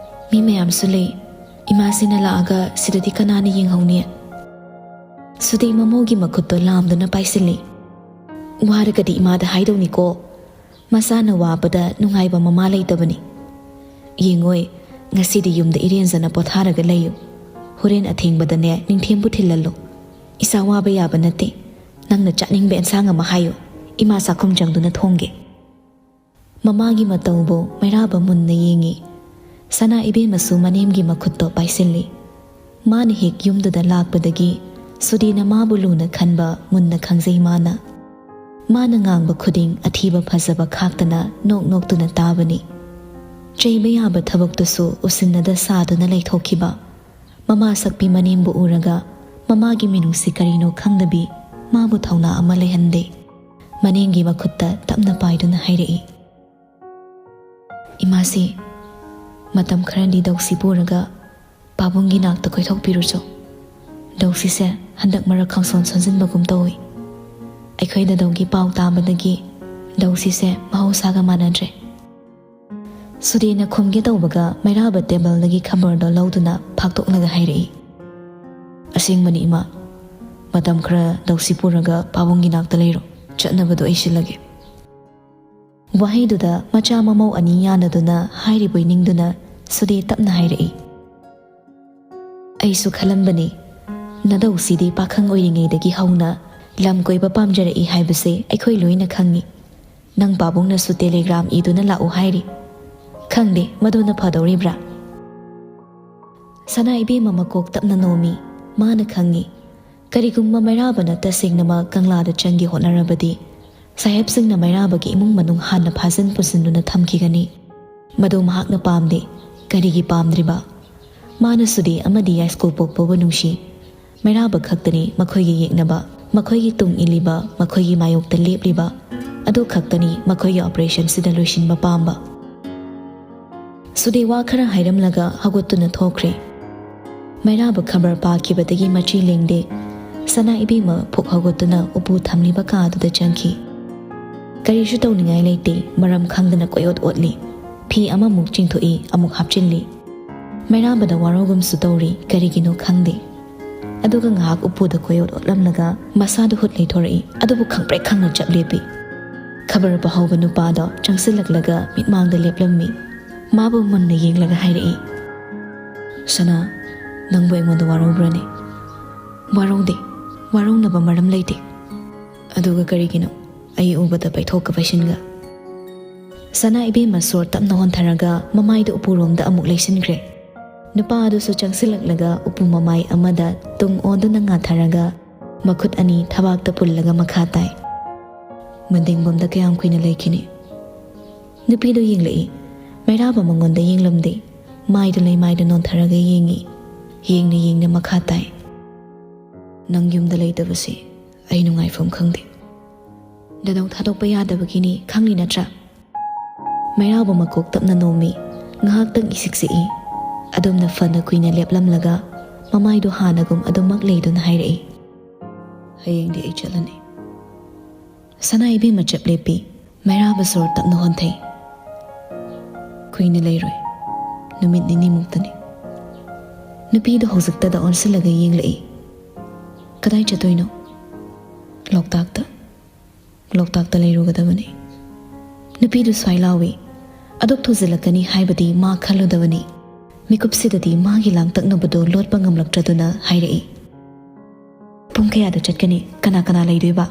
ꯃꯤ ꯃꯌꯥꯝꯁꯨ ꯂꯩ꯫ ꯏꯃꯥꯁꯤꯅ ꯂꯥꯛꯑꯒ ꯁꯤꯗꯗꯤ ꯀꯅꯥꯅ ꯌꯦꯡꯍꯧꯅꯤ?" ꯁꯨꯗꯤ ꯃꯃꯧꯒꯤ ꯃꯈꯨꯠꯇꯣ ꯂꯥꯝꯗꯨꯅ ꯄꯥꯏꯁꯤꯜꯂꯤ꯫ "ꯋꯥꯔꯒꯗꯤ ꯏꯃꯥꯗ ꯍꯥꯏꯗꯧꯅꯤꯀꯣ꯫ ꯃꯆꯥꯅ ꯋꯥꯕꯗ ꯅꯨꯡꯉꯥꯏꯕ ꯃꯃꯥ ꯂꯩꯇꯕꯅꯤ꯫ ꯌꯦꯡꯉꯣꯏ, ꯉꯁꯤꯗꯤ ꯌꯨꯝꯗ ꯏꯔꯦꯟꯖꯅ ꯄꯣꯊꯥꯔꯒ ꯂꯩꯌꯨ꯫ ꯍꯣꯔꯦꯟ ꯑꯊꯦꯡꯕꯗꯅꯦ ꯅꯤꯡꯊꯦꯝꯕꯨ ꯊꯤꯜꯍꯜꯂꯨ꯫ ꯏꯆꯥ ꯋꯥꯕ ꯌꯥꯕ ꯅꯠꯇꯦ꯫ ꯅꯪꯅ ꯆꯥꯅꯤꯡꯕ ꯑꯦꯟꯁꯥꯡ ꯑꯃ ꯍꯥꯏꯌꯨ, ꯏꯃꯥ ꯆꯥꯛꯈꯨꯝ ꯆꯪꯗꯨꯅ ꯊꯣꯡꯒꯦ꯫" ꯃꯃꯥꯒꯤ ꯃꯇꯧꯕꯨ ꯃꯩꯔꯥꯕ ꯃꯨꯟꯅ ꯌꯦꯡꯉꯤ꯫ ꯁꯅꯥ ꯏꯕꯦꯝꯃꯁꯨ ꯃꯅꯦꯝꯒꯤ ꯃꯈꯨꯠꯇꯣ ꯄꯥꯏꯁꯤꯜꯂꯤ꯫ ꯃꯥꯅ ꯍꯦꯛ ꯌꯨꯝꯗꯨꯗ ꯂꯥꯛꯄꯗꯒꯤ ꯁꯨꯗꯤꯅ ꯃꯥꯕꯨ ꯂꯨꯅ ꯈꯟꯕ ꯃꯨꯟꯅ ꯈꯪꯖꯩ ꯃꯥꯅ꯫ ꯃꯥꯅ ꯉꯥꯡꯕ ꯈꯨꯗꯤꯡ ꯑꯊꯤꯕ ꯐꯖꯕ ꯈꯥꯛꯇꯅ ꯅꯣꯛ ꯅꯣꯛꯇꯨꯅ ꯇꯥꯕꯅꯤ꯫ ꯆꯩꯕ ꯌꯥꯕ ꯊꯕꯛꯇꯨꯁꯨ ꯎꯁꯤꯟꯅꯗ ꯁꯥꯗꯨꯅ ꯂꯩꯊꯣꯛꯈꯤꯕ꯫ ꯃꯃꯥ ꯁꯛꯄꯤ ꯃꯅꯦꯝꯕꯨ ꯎꯔꯒ ꯃꯃꯥꯒꯤ ꯃꯤꯅꯨꯡꯁꯤ ꯀꯔꯤꯅꯣ ꯈꯪꯗꯕꯤ ꯃꯥꯕꯨ ꯊꯧꯅꯥ ꯑꯃ ꯂꯩꯍꯟꯗꯦ꯫ ꯃꯅꯦꯝꯒꯤ ꯃꯈꯨꯠꯇ ꯇꯞꯅ ꯄꯥꯏꯗꯨꯅ ꯍꯥꯏꯔꯛꯏ, "ꯏꯃꯥꯁꯤ, ꯃꯇꯝ ꯈꯔꯗꯤ ꯗꯧꯁꯤ ꯄꯨꯔꯒ ꯄꯥꯕꯨꯡꯒꯤ ꯅꯥꯛꯇ ꯀꯣꯏꯊꯣꯛꯄꯤꯔꯨꯆꯣ꯫ ꯗꯧꯁꯤꯁꯦ ꯍꯟꯗꯛ ꯃꯔꯛ ꯈꯪꯁꯣꯟ ꯁꯣꯟꯖꯤꯟꯕꯒꯨꯝ ꯇꯧꯏ꯫ ꯑꯩꯈꯣꯏ ꯗꯥꯗꯧꯒꯤ ꯄꯥꯎ ꯇꯥꯕꯗꯒꯤ ꯗꯧꯁꯤꯁꯦ ꯃꯍꯧꯁꯥꯒ ꯃꯥꯟꯅꯗ꯭ꯔꯦ꯫" ꯁꯨꯗꯦꯅ ꯈꯨꯝꯒꯦ ꯇꯧꯕꯒ ꯃꯩꯔꯥꯕ ꯇꯦꯕꯜꯗꯒꯤ ꯈꯕꯔꯗꯣ ꯂꯧꯗꯨꯅ ꯐꯥꯛꯇꯣꯛꯂꯒ ꯍꯥꯏꯔꯛꯏ, "ꯑꯁꯦꯡꯕꯅꯤ ꯏꯃꯥ, ꯃꯇꯝ ꯈꯔ ꯗꯧꯁꯤ ꯄꯨꯔꯒ ꯄꯥꯕꯨꯡꯒꯤ ꯅꯥꯛꯇ ꯂꯩꯔꯣ, ꯆꯠꯅꯕꯗꯣ ꯑꯩ ꯁꯤꯜꯂꯒꯦ꯫" ꯋꯥꯍꯩꯗꯨꯗ ꯃꯆꯥ ꯃꯃꯧ ꯑꯅꯤ ꯌꯥꯅꯗꯨꯅ ꯍꯥꯏꯔꯤꯕꯣꯏ ꯅꯤꯡꯗꯨꯅ ꯁꯨꯗꯦ ꯇꯞꯅ ꯍꯥꯏꯔꯛꯏ, "ꯑꯩꯁꯨ ꯈꯜꯂꯝꯕꯅꯤ, ꯅꯗꯧꯁꯤꯗꯤ ꯄꯥꯈꯪ ꯑꯣꯏꯔꯤꯉꯩꯗꯒꯤ ꯍꯧꯅ ꯂꯝ ꯀꯣꯏꯕ ꯄꯥꯝꯖꯔꯛꯏ ꯍꯥꯏꯕꯁꯦ ꯑꯩꯈꯣꯏ ꯂꯣꯏꯅ ꯈꯪꯉꯤ꯫ ꯅꯪ ꯄꯥꯕꯨꯡꯅꯁꯨ ꯇꯦꯂꯤꯒ꯭ꯔꯥꯝ ꯏꯗꯨꯅ ꯂꯥꯛꯎ ꯍꯥꯏꯔꯤ꯫ ꯈꯪꯗꯦ, ꯃꯗꯨꯅ ꯐꯗꯧꯔꯤꯕ꯭ꯔꯥ?" ꯁꯅꯥ ꯏꯕꯦꯝꯃ ꯃꯀꯣꯛ ꯇꯞꯅ ꯅꯣꯝꯃꯤ꯫ ꯃꯥꯅ ꯈꯪꯉꯤ, ꯀꯔꯤꯒꯨꯝꯕ ꯃꯩꯔꯥꯕꯅ ꯇꯁꯦꯡꯅꯃꯛ ꯀꯪꯂꯥꯗ ꯆꯪꯒꯦ ꯍꯣꯠꯅꯔꯕꯗꯤ, ꯁꯥꯍꯦꯕꯁꯤꯡꯅ ꯃꯩꯔꯥꯕꯒꯤ ꯏꯃꯨꯡ ꯃꯅꯨꯡ ꯍꯥꯟꯅ ꯐꯥꯖꯤꯟ ꯄꯨꯁꯤꯟꯗꯨꯅ ꯊꯝꯈꯤꯒꯅꯤ꯫ ꯃꯗꯨ ꯃꯍꯥꯛꯅ ꯄꯥꯝꯗꯦ꯫ ꯀꯔꯤꯒꯤ ꯄꯥꯝꯗ꯭ꯔꯤꯕ? ꯃꯥꯅꯁꯨꯗꯤ ꯑꯃꯗꯤ ꯌꯥꯏꯁꯀꯨꯜ ꯄꯣꯛꯄꯕꯨ ꯅꯨꯡꯁꯤ꯫ ꯃꯩꯔꯥꯕ ꯈꯛꯇꯅꯤ ꯃꯈꯣꯏꯒꯤ ꯌꯦꯛꯅꯕ, ꯃꯈꯣꯏꯒꯤ ꯇꯨꯡ ꯏꯜꯂꯤꯕ, ꯃꯈꯣꯏꯒꯤ ꯃꯥꯌꯣꯛꯇ ꯂꯦꯞꯂꯤꯕ꯫ ꯑꯗꯨ ꯈꯛꯇꯅꯤ ꯃꯈꯣꯏꯒꯤ ꯑꯣꯄꯔꯦꯁꯟꯁꯤꯗ ꯂꯣꯏꯁꯤꯟꯕ ꯄꯥꯝꯕ꯫ ꯁꯨꯗꯦ ꯋꯥ ꯈꯔ ꯍꯥꯏꯔꯝꯂꯒ ꯍꯧꯒꯠꯇꯨꯅ ꯊꯣꯛꯈ꯭ꯔꯦ꯫ ꯃꯩꯔꯥꯕ ꯈꯕꯔ ꯄꯥꯈꯤꯕꯗꯒꯤ ꯃꯆꯤ ꯂꯦꯡꯗꯦ꯫ ꯁꯅꯥ ꯏꯕꯦꯝꯃ ꯐꯨꯛ ꯍꯧꯒꯠꯇꯨꯅ ꯎꯄꯨ ꯊꯝꯂꯤꯕ ꯀꯥ ꯑꯗꯨꯗ ꯆꯪꯈꯤ꯫ ꯀꯔꯤꯁꯨ ꯇꯧꯅꯤꯡꯉꯥꯏ ꯂꯩꯇꯦ, ꯃꯔꯝ ꯈꯪꯗꯅ ꯀꯣꯏꯑꯣꯠ ꯑꯣꯠꯂꯤ꯫ ꯐꯤ ꯑꯃꯃꯨꯛ ꯆꯤꯡꯊꯣꯛꯏ, ꯑꯃꯨꯛ ꯍꯥꯞꯆꯤꯜꯂꯤ꯫ ꯃꯩꯔꯥꯕꯗ ꯋꯥꯔꯧꯒꯨꯝꯁꯨ ꯇꯧꯔꯤ, ꯀꯔꯤꯒꯤꯅꯣ ꯈꯪꯗꯦ꯫ ꯑꯗꯨꯒ ꯉꯥꯏꯍꯥꯛ ꯎꯄꯨꯗ ꯀꯣꯏꯑꯣꯠ ꯑꯣꯠꯂꯝꯂꯒ ꯃꯁꯥꯗꯨ ꯍꯨꯠ ꯂꯩꯊꯣꯔꯛꯏ, ꯑꯗꯨꯕꯨ ꯈꯪꯄ꯭ꯔꯦꯛ ꯈꯪꯅ ꯆꯞ ꯂꯦꯞꯄꯤ꯫ ꯈꯕꯔ ꯄꯥꯍꯧꯕ ꯅꯨꯄꯥꯗꯣ ꯆꯪꯁꯤꯜꯂꯛꯂꯒ ꯃꯤꯠꯃꯥꯡꯗ ꯂꯦꯞꯂꯝꯃꯤ꯫ ꯃꯥꯕꯨ ꯃꯨꯟꯅ ꯌꯦꯡꯂꯒ ꯍꯥꯏꯔꯛꯏ, "ꯁꯅꯥ, ꯅꯪꯕꯨ ꯑꯩꯉꯣꯟꯗ ꯋꯥꯔꯧꯕ꯭ꯔꯅꯦ?" "ꯋꯥꯔꯧꯗꯦ, ꯋꯥꯔꯧꯅꯕ ꯃꯔꯝ ꯂꯩꯇꯦ꯫ ꯑꯗꯨꯒ ꯀꯔꯤꯒꯤꯅꯣ ꯑꯩ ꯎꯕꯗ ꯄꯩꯊꯣꯛꯀ ꯄꯩꯁꯤꯟꯒ?" ꯁꯅꯥ ꯏꯕꯦꯝꯃ ꯁꯣꯔ ꯇꯞꯅ ꯍꯣꯟꯊꯔꯒ ꯃꯃꯥꯏꯗꯨ ꯎꯄꯨꯔꯣꯝꯗ ꯑꯃꯨꯛ ꯂꯩꯁꯤꯟꯈ꯭ꯔꯦ꯫ ꯅꯨꯄꯥ ꯑꯗꯨꯁꯨ ꯆꯪꯁꯤꯜꯂꯛꯂꯒ ꯎꯄꯨ ꯃꯃꯥꯏ ꯑꯃꯗ ꯇꯨꯡ ꯑꯣꯟꯗꯨꯅ ꯉꯥꯊꯔꯒ ꯃꯈꯨꯠ ꯑꯅꯤ ꯊꯕꯥꯛꯇ ꯄꯨꯜꯂꯒ ꯃꯈꯥ ꯇꯥꯏ꯫ "ꯃꯗꯤꯡꯕꯝꯗ ꯀꯌꯥꯝ ꯀꯨꯏꯅ ꯂꯩꯈꯤꯅꯤ?" ꯅꯨꯄꯤꯗꯨ ꯌꯦꯡꯂꯛꯏ꯫ ꯃꯩꯔꯥꯕ ꯃꯉꯣꯟꯗ ꯌꯦꯡꯂꯝꯗꯦ꯫ ꯃꯥꯏꯗꯨ ꯂꯩꯃꯥꯏꯗ ꯅꯣꯟꯊꯔꯒ ꯌꯦꯡꯉꯤ꯫ ꯌꯦꯡꯅ ꯌꯦꯡꯅ ꯃꯈꯥ ꯇꯥꯏ꯫ "ꯅꯪ ꯌꯨꯝꯗ ꯂꯩꯇꯕꯁꯦ ꯑꯩ ꯅꯨꯡꯉꯥꯏꯐꯝ ꯈꯪꯗꯦ꯫ ꯅꯗꯧ ꯊꯥꯗꯣꯛꯄ ꯌꯥꯗꯕꯒꯤꯅꯤ, ꯈꯪꯂꯤ ꯅꯠꯇ꯭ꯔꯥ?" ꯃꯩꯔꯥꯕ ꯃꯀꯣꯛ ꯇꯞꯅ ꯅꯣꯝꯃꯤ꯫ ꯉꯥꯏꯍꯥꯛꯇꯪ ꯏꯁꯤꯛ ꯁꯤꯛꯏ꯫ ꯑꯗꯨꯝꯅ ꯐꯅ ꯀꯨꯏꯅ ꯂꯦꯞꯂꯝꯂꯒ ꯃꯃꯥꯏꯗꯨ ꯍꯥꯟꯅꯒꯨꯝ ꯑꯗꯨꯃꯛ ꯂꯩꯗꯨꯅ ꯍꯥꯏꯔꯛꯏ, "ꯍꯌꯦꯡꯗꯤ ꯑꯩ ꯆꯠꯂꯅꯤ꯫" ꯁꯅꯥ ꯏꯕꯦꯝꯃ ꯆꯞ ꯂꯦꯞꯄꯤ꯫ ꯃꯩꯔꯥꯕ ꯁꯣꯔ ꯇꯞꯅ ꯍꯣꯟꯊꯩ꯫ "ꯀꯨꯏꯅ ꯂꯩꯔꯣꯏ, ꯅꯨꯃꯤꯠ ꯅꯤꯅꯤꯃꯨꯛꯇꯅꯤ꯫" ꯅꯨꯄꯤꯗꯨ ꯍꯧꯖꯤꯛꯇꯗ ꯑꯣꯟꯁꯤꯜꯂꯒ ꯌꯦꯡꯂꯛꯏ꯫ "ꯀꯗꯥꯏ ꯆꯠꯇꯣꯏꯅꯣ?" "ꯂꯣꯛꯇꯥꯛꯇ, ꯂꯣꯛꯇꯥꯛꯇ ꯂꯩꯔꯨꯒꯗꯕꯅꯤ꯫" ꯅꯨꯄꯤꯗꯨ ꯁ꯭ꯋꯥꯏ ꯂꯥꯎꯏ꯫ ꯑꯗꯨꯛ ꯊꯨꯖꯤꯜꯂꯛꯀꯅꯤ ꯍꯥꯏꯕꯗꯤ ꯃꯥ ꯈꯜꯂꯨꯗꯕꯅꯤ꯫ ꯃꯤꯀꯨꯞꯁꯤꯗꯗꯤ ꯃꯥꯒꯤ ꯂꯥꯡꯇꯛꯅꯕꯗꯨ ꯂꯣꯠꯄ ꯉꯝꯂꯛꯇ꯭ꯔꯗꯨꯅ ꯍꯥꯏꯔꯛꯏ, "ꯄꯨꯡ ꯀꯌꯥꯗ ꯆꯠꯀꯅꯤ? ꯀꯅꯥ ꯀꯅꯥ ꯂꯩꯗꯣꯏꯕ?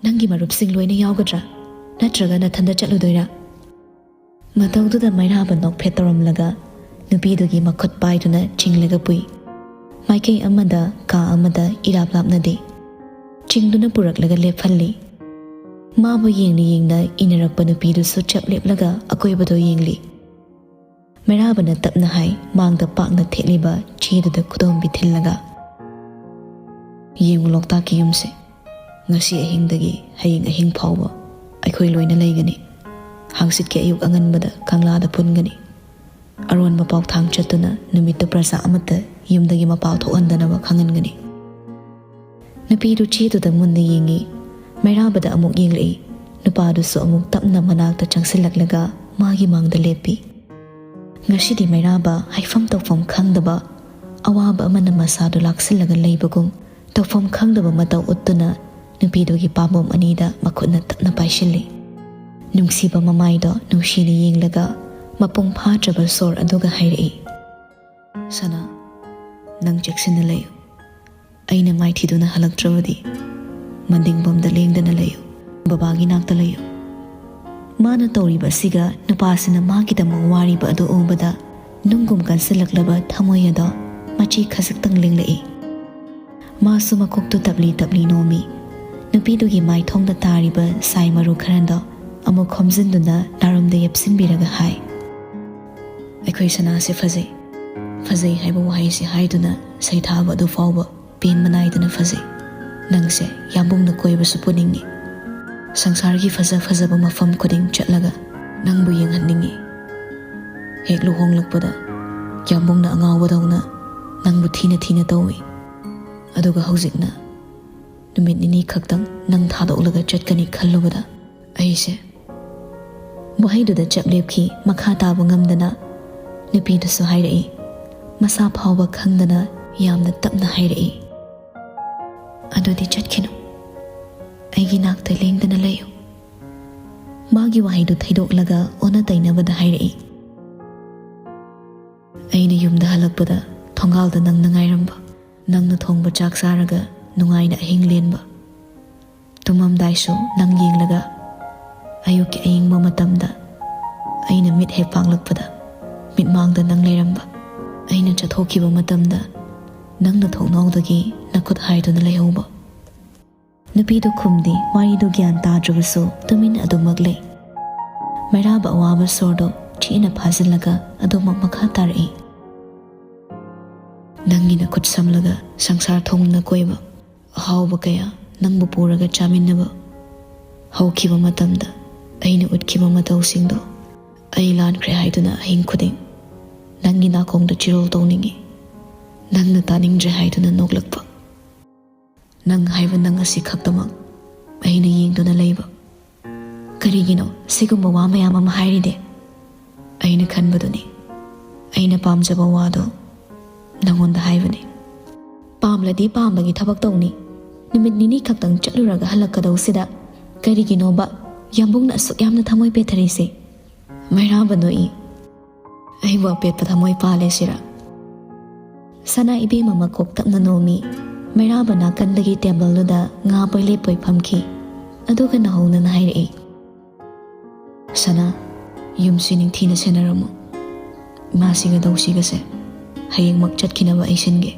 ꯅꯪꯒꯤ ꯃꯔꯨꯞꯁꯤꯡ ꯂꯣꯏꯅ ꯌꯥꯎꯒꯗ꯭ꯔꯥ? ꯅꯠꯇ꯭ꯔꯒ ꯅꯊꯟꯗ ꯆꯠꯂꯨꯗꯣꯏꯔꯥ?" ꯃꯇꯧꯗꯨꯗ ꯃꯩꯔꯥꯕ ꯅꯣꯛꯐꯦꯠ ꯇꯧꯔꯝꯂꯒ ꯅꯨꯄꯤꯗꯨꯒꯤ ꯃꯈꯨꯠ ꯄꯥꯏꯗꯨꯅ ꯆꯤꯡꯂꯒ ꯄꯨꯏ꯫ ꯃꯥꯏꯀꯩ ꯑꯃꯗ ꯀꯥ ꯑꯃꯗ ꯏꯔꯥꯞ ꯂꯥꯞꯅꯗꯦ꯫ ꯆꯤꯡꯗꯨꯅ ꯄꯨꯔꯛꯂꯒ ꯂꯦꯞꯍꯜꯂꯤ꯫ ꯃꯥꯕꯨ ꯌꯦꯡꯅ ꯌꯦꯡꯅ ꯏꯟꯅꯔꯛꯄ ꯅꯨꯄꯤꯗꯨꯁꯨ ꯆꯞ ꯂꯦꯞꯂꯒ ꯑꯀꯣꯏꯕꯗꯣ ꯌꯦꯡꯂꯤ꯫ ꯃꯩꯔꯥꯕꯅ ꯇꯞꯅ ꯍꯥꯏ, ꯃꯥꯡꯗ ꯄꯥꯛꯅ ꯊꯦꯠꯂꯤꯕ ꯆꯦꯗꯨꯗ ꯈꯨꯗꯣꯝꯕꯤ ꯊꯤꯜꯂꯒ, "ꯌꯦꯡꯉꯨ, ꯂꯣꯛꯇꯥꯛꯀꯤ ꯌꯨꯝꯁꯦ꯫ ꯉꯁꯤ ꯑꯍꯤꯡꯗꯒꯤ ꯍꯌꯦꯡ ꯑꯍꯤꯡ ꯐꯥꯎꯕ ꯑꯩꯈꯣꯏ ꯂꯣꯏꯅ ꯂꯩꯒꯅꯤ꯫ ꯍꯥꯡꯆꯤꯠꯀꯤ ꯑꯌꯨꯛ ꯑꯉꯟꯕꯗ ꯀꯪꯂꯥꯗ ꯄꯨꯟꯒꯅꯤ꯫ ꯑꯔꯣꯟꯕ ꯄꯥꯎꯊꯥꯡ ꯆꯠꯇꯨꯅ ꯅꯨꯃꯤꯠꯇꯨ ꯄ꯭ꯔꯖꯥ ꯑꯃꯠꯇ ꯌꯨꯝꯗꯒꯤ ꯃꯄꯥꯟ ꯊꯣꯛꯍꯟꯗꯅꯕ ꯈꯪꯍꯟꯒꯅꯤ꯫ ꯅꯨꯄꯤꯗꯨ ꯆꯦꯗꯨꯗ ꯃꯨꯟꯅ ꯌꯦꯡꯉꯤ꯫ ꯃꯩꯔꯥꯕꯗ ꯑꯃꯨꯛ ꯌꯦꯡꯂꯛꯏ꯫ ꯅꯨꯄꯥꯗꯨꯁꯨ ꯑꯃꯨꯛ ꯇꯞꯅ ꯃꯅꯥꯛꯇ ꯆꯪꯁꯤꯜꯂꯛꯂꯒ ꯃꯥꯒꯤ ꯃꯥꯡꯗ ꯂꯦꯞꯄꯤ꯫ ꯉꯁꯤꯗꯤ ꯃꯩꯔꯥꯕ ꯍꯥꯏꯐꯝ ꯇꯧꯐꯝ ꯈꯪꯗꯕ ꯑꯋꯥꯕ ꯑꯃꯅ ꯃꯁꯥꯗꯨ ꯂꯥꯛꯁꯤꯜꯂꯒ ꯂꯩꯕꯒꯨꯝ, ꯇꯧꯐꯝ ꯈꯪꯗꯕ ꯃꯇꯧ ꯎꯠꯇꯨꯅ ꯅꯨꯄꯤꯗꯨꯒꯤ ꯄꯥꯝꯕꯣꯝ ꯑꯅꯤꯗ ꯃꯈꯨꯠꯅ ꯇꯞꯅ ꯄꯥꯏꯁꯤꯜꯂꯤ꯫ ꯅꯨꯡꯁꯤꯕ ꯃꯃꯥꯏꯗꯣ ꯅꯨꯡꯁꯤꯅ ꯌꯦꯡꯂꯒ ꯃꯄꯨꯡ ꯐꯥꯗ꯭ꯔꯕ ꯁꯣꯔ ꯑꯗꯨꯒ ꯍꯥꯏꯔꯛꯏ, "ꯁꯅꯥ, ꯅꯪ ꯆꯦꯛꯁꯤꯟꯅ ꯂꯩꯌꯨ꯫ ꯑꯩꯅ ꯃꯥꯏꯊꯤꯗꯨꯅ ꯍꯜꯂꯛꯇ꯭ꯔꯕꯗꯤ ꯃꯟꯗꯤꯡꯕꯝꯗ ꯂꯦꯡꯗꯅ ꯂꯩꯌꯨ꯫ ꯕꯕꯥꯒꯤ ꯅꯥꯛꯇ ꯂꯩꯌꯨ꯫" ꯃꯥꯅ ꯇꯧꯔꯤꯕ ꯑꯁꯤꯒ ꯅꯨꯄꯥꯁꯤꯅ ꯃꯥꯒꯤꯗꯃꯛ ꯋꯥꯔꯤꯕ ꯑꯗꯨ ꯎꯕꯗ ꯅꯨꯡꯒꯨꯝ ꯀꯟꯁꯤꯜꯂꯛꯂꯕ ꯊꯃꯣꯏ ꯑꯗꯣ ꯃꯆꯤ ꯈꯖꯤꯛꯇꯪ ꯂꯦꯡꯂꯛꯏ꯫ ꯃꯥꯁꯨ ꯃꯀꯣꯛꯇꯨ ꯇꯞꯂꯤ ꯇꯞꯂꯤ ꯅꯣꯝꯃꯤ꯫ ꯅꯨꯄꯤꯗꯨꯒꯤ ꯃꯥꯏꯊꯣꯡꯗ ꯇꯥꯔꯤꯕ ꯁꯥꯏ ꯃꯔꯨ ꯈꯔꯗꯣ ꯑꯃꯨꯛ ꯈꯣꯝꯖꯤꯟꯗꯨꯅ ꯅꯥꯔꯨꯝꯗ ꯌꯦꯞꯁꯤꯟꯕꯤꯔꯒ ꯍꯥꯏ, "ꯑꯩꯈꯣꯏ ꯁꯅꯥꯁꯦ ꯐꯖꯩ꯫ ꯐꯖꯩ ꯍꯥꯏꯕ ꯋꯥꯍꯩꯁꯦ ꯍꯥꯏꯗꯨꯅ ꯁꯩꯊꯥꯕ ꯑꯗꯨ ꯐꯥꯎꯕ ꯄꯦꯟꯕ ꯅꯥꯏꯗꯅ ꯐꯖꯩ꯫ ꯅꯪꯁꯦ ꯌꯥꯝꯕꯨꯡꯅ ꯀꯣꯏꯕꯁꯨ ꯄꯨꯅꯤꯡꯉꯤ꯫ ꯁꯪꯁꯥꯔꯒꯤ ꯐꯖ ꯐꯖꯕ ꯃꯐꯝ ꯈꯨꯗꯤꯡ ꯆꯠꯂꯒ ꯅꯪꯕꯨ ꯌꯦꯡꯍꯟꯅꯤꯡꯉꯤ꯫ ꯍꯦꯛ ꯂꯨꯍꯣꯡꯂꯛꯄꯗ ꯌꯥꯝꯕꯨꯡꯅ ꯑꯉꯥꯎꯕꯗꯧꯅ ꯅꯪꯕꯨ ꯊꯤꯅ ꯊꯤꯅ ꯇꯧꯏ꯫ ꯑꯗꯨꯒ ꯍꯧꯖꯤꯛꯅ ꯅꯨꯃꯤꯠ ꯅꯤꯅꯤ ꯈꯛꯇꯪ ꯅꯪ ꯊꯥꯗꯣꯛꯂꯒ ꯆꯠꯀꯅꯤ ꯈꯜꯂꯨꯕꯗ ꯑꯩꯁꯦ..." ꯋꯥꯍꯩꯗꯨꯗ ꯆꯞ ꯂꯦꯞꯈꯤ꯫ ꯃꯈꯥ ꯇꯥꯕ ꯉꯝꯗꯅ ꯅꯨꯄꯤꯗꯨꯁꯨ ꯍꯥꯏꯔꯛꯏ꯫ ꯃꯁꯥ ꯐꯥꯎꯕ ꯈꯪꯗꯅ ꯌꯥꯝꯅ ꯇꯞꯅ ꯍꯥꯏꯔꯛꯏ, "ꯑꯗꯨꯗꯤ ꯆꯠꯈꯤꯅꯨ꯫ ꯑꯩꯒꯤ ꯅꯥꯛꯇ ꯂꯦꯡꯗꯅ ꯂꯩꯌꯨ꯫" ꯃꯥꯒꯤ ꯋꯥꯍꯩꯗꯨ ꯊꯩꯗꯣꯛꯂꯒ ꯑꯣꯟꯅ ꯇꯩꯅꯕꯗ ꯍꯥꯏꯔꯛꯏ, "ꯑꯩꯅ ꯌꯨꯝꯗ ꯍꯜꯂꯛꯄꯗ ꯊꯣꯡꯒꯥꯜꯗ ꯅꯪꯅ ꯉꯥꯏꯔꯝꯕ, ꯅꯪꯅ ꯊꯣꯡꯕ ꯆꯥꯛ ꯆꯥꯔꯒ ꯅꯨꯡꯉꯥꯏꯅ ꯑꯍꯤꯡ ꯂꯦꯟꯕ, ꯇꯨꯝꯃꯝꯗꯥꯏꯁꯨ ꯅꯪ ꯌꯦꯡꯂꯒ ꯑꯌꯨꯛꯀꯤ ꯑꯌꯤꯡꯕ ꯃꯇꯝꯗ ꯑꯩꯅ ꯃꯤꯠ ꯍꯦꯛ ꯄꯥꯡꯂꯛꯄꯗ ꯃꯤꯠꯃꯥꯡꯗ ꯅꯪ ꯂꯩꯔꯝꯕ, ꯑꯩꯅ ꯆꯠꯊꯣꯛꯈꯤꯕ ꯃꯇꯝꯗ ꯅꯪꯅ ꯊꯣꯡꯅꯥꯎꯗꯒꯤ ꯅꯈꯨꯠ ꯍꯥꯏꯗꯨꯅ ꯂꯩꯍꯧꯕ꯫" ꯅꯨꯄꯤꯗꯨ ꯈꯨꯝꯗꯦ꯫ ꯋꯥꯔꯤꯗꯨ ꯒ꯭ꯌꯥꯟ ꯇꯥꯗ꯭ꯔꯕꯁꯨ ꯇꯨꯃꯤꯟ ꯑꯗꯨꯃꯛ ꯂꯩ꯫ ꯃꯩꯔꯥꯕ ꯑꯋꯥꯕ ꯁꯣꯔꯗꯨ ꯆꯦꯠꯅ ꯐꯥꯖꯤꯜꯂꯒ ꯑꯗꯨꯃꯛ ꯃꯈꯥ ꯇꯥꯔꯛꯏ, "ꯅꯪꯒꯤ ꯅꯈꯨꯠ ꯁꯝꯂꯒ ꯁꯪꯁꯥꯔ ꯊꯨꯡꯅ ꯀꯣꯏꯕ, ꯑꯍꯥꯎꯕ ꯀꯌꯥ ꯅꯪꯕꯨ ꯄꯨꯔꯒ ꯆꯥꯃꯤꯟꯅꯕ, ꯍꯧꯈꯤꯕ ꯃꯇꯝꯗ ꯑꯩꯅ ꯎꯠꯈꯤꯕ ꯃꯇꯧꯁꯤꯡꯗꯣ ꯑꯩ ꯂꯥꯟꯈ꯭ꯔꯦ ꯍꯥꯏꯗꯨꯅ ꯑꯍꯤꯡ ꯈꯨꯗꯤꯡ ꯅꯪꯒꯤ ꯅꯥꯀꯣꯡꯗ ꯆꯤꯔꯣꯜ ꯇꯧꯅꯤꯡꯏ꯫ ꯅꯪꯅ ꯇꯥꯅꯤꯡꯗ꯭ꯔꯦ ꯍꯥꯏꯗꯨꯅ ꯅꯣꯛꯂꯛꯄ꯫ ꯅꯪ ꯍꯥꯏꯕ ꯅꯪ ꯑꯁꯤ ꯈꯛꯇꯃꯛ ꯑꯩꯅ ꯌꯦꯡꯗꯨꯅ ꯂꯩꯕ꯫ ꯀꯔꯤꯒꯤꯅꯣ ꯁꯤꯒꯨꯝꯕ ꯋꯥ ꯃꯌꯥꯝ ꯑꯃ ꯍꯥꯏꯔꯤꯗꯤ? ꯑꯩꯅ ꯈꯟꯕꯗꯨꯅꯤ꯫ ꯑꯩꯅ ꯄꯥꯝꯖꯕ ꯋꯥꯗꯣ ꯅꯪꯉꯣꯟꯗ ꯍꯥꯏꯕꯅꯤ꯫ ꯄꯥꯝꯂꯗꯤ ꯄꯥꯝꯕꯒꯤ ꯊꯕꯛ ꯇꯧꯅꯤ꯫ ꯅꯨꯃꯤꯠ ꯅꯤꯅꯤ ꯈꯛꯇꯪ ꯆꯠꯂꯨꯔꯒ ꯍꯜꯂꯛꯀꯗꯧꯁꯤꯗ ꯀꯔꯤꯒꯤꯅꯣꯕ ꯌꯥꯝꯕꯨꯡꯅ ꯑꯁꯨꯛ ꯌꯥꯝꯅ ꯊꯃꯣꯏ ꯄꯦꯠꯊꯔꯤꯁꯦ? ꯃꯩꯔꯥꯕ ꯅꯣꯛꯏ꯫ ꯑꯩꯕꯨ ꯑꯄꯦꯠꯄ ꯊꯃꯣꯏ ꯄꯥꯜꯂꯦ ꯁꯤꯔ? ꯁꯅꯥ ꯏꯕꯦꯝꯃ ꯃꯀꯣꯛ ꯇꯞꯅ ꯅꯣꯝꯃꯤ꯫ ꯃꯩꯔꯥꯕ ꯅꯥꯀꯟꯗꯒꯤ ꯇꯦꯕꯜꯗꯨꯗ ꯉꯥ ꯄꯣꯏꯂꯦꯞ ꯄꯣꯏ ꯐꯝꯈꯤ꯫ ꯑꯗꯨꯒ ꯅꯧꯍꯧꯅꯅ ꯍꯥꯏꯔꯛꯏ, "ꯁꯅꯥ, ꯌꯨꯝꯁꯤ ꯅꯤꯡꯊꯤꯅ ꯁꯦꯟꯅꯔꯝꯃꯨ꯫ ꯏꯃꯥꯁꯤꯒ ꯗꯧꯁꯤꯒꯁꯦ ꯍꯌꯦꯡꯃꯛ ꯆꯠꯈꯤꯅꯕ ꯑꯩ ꯁꯤꯟꯒꯦ꯫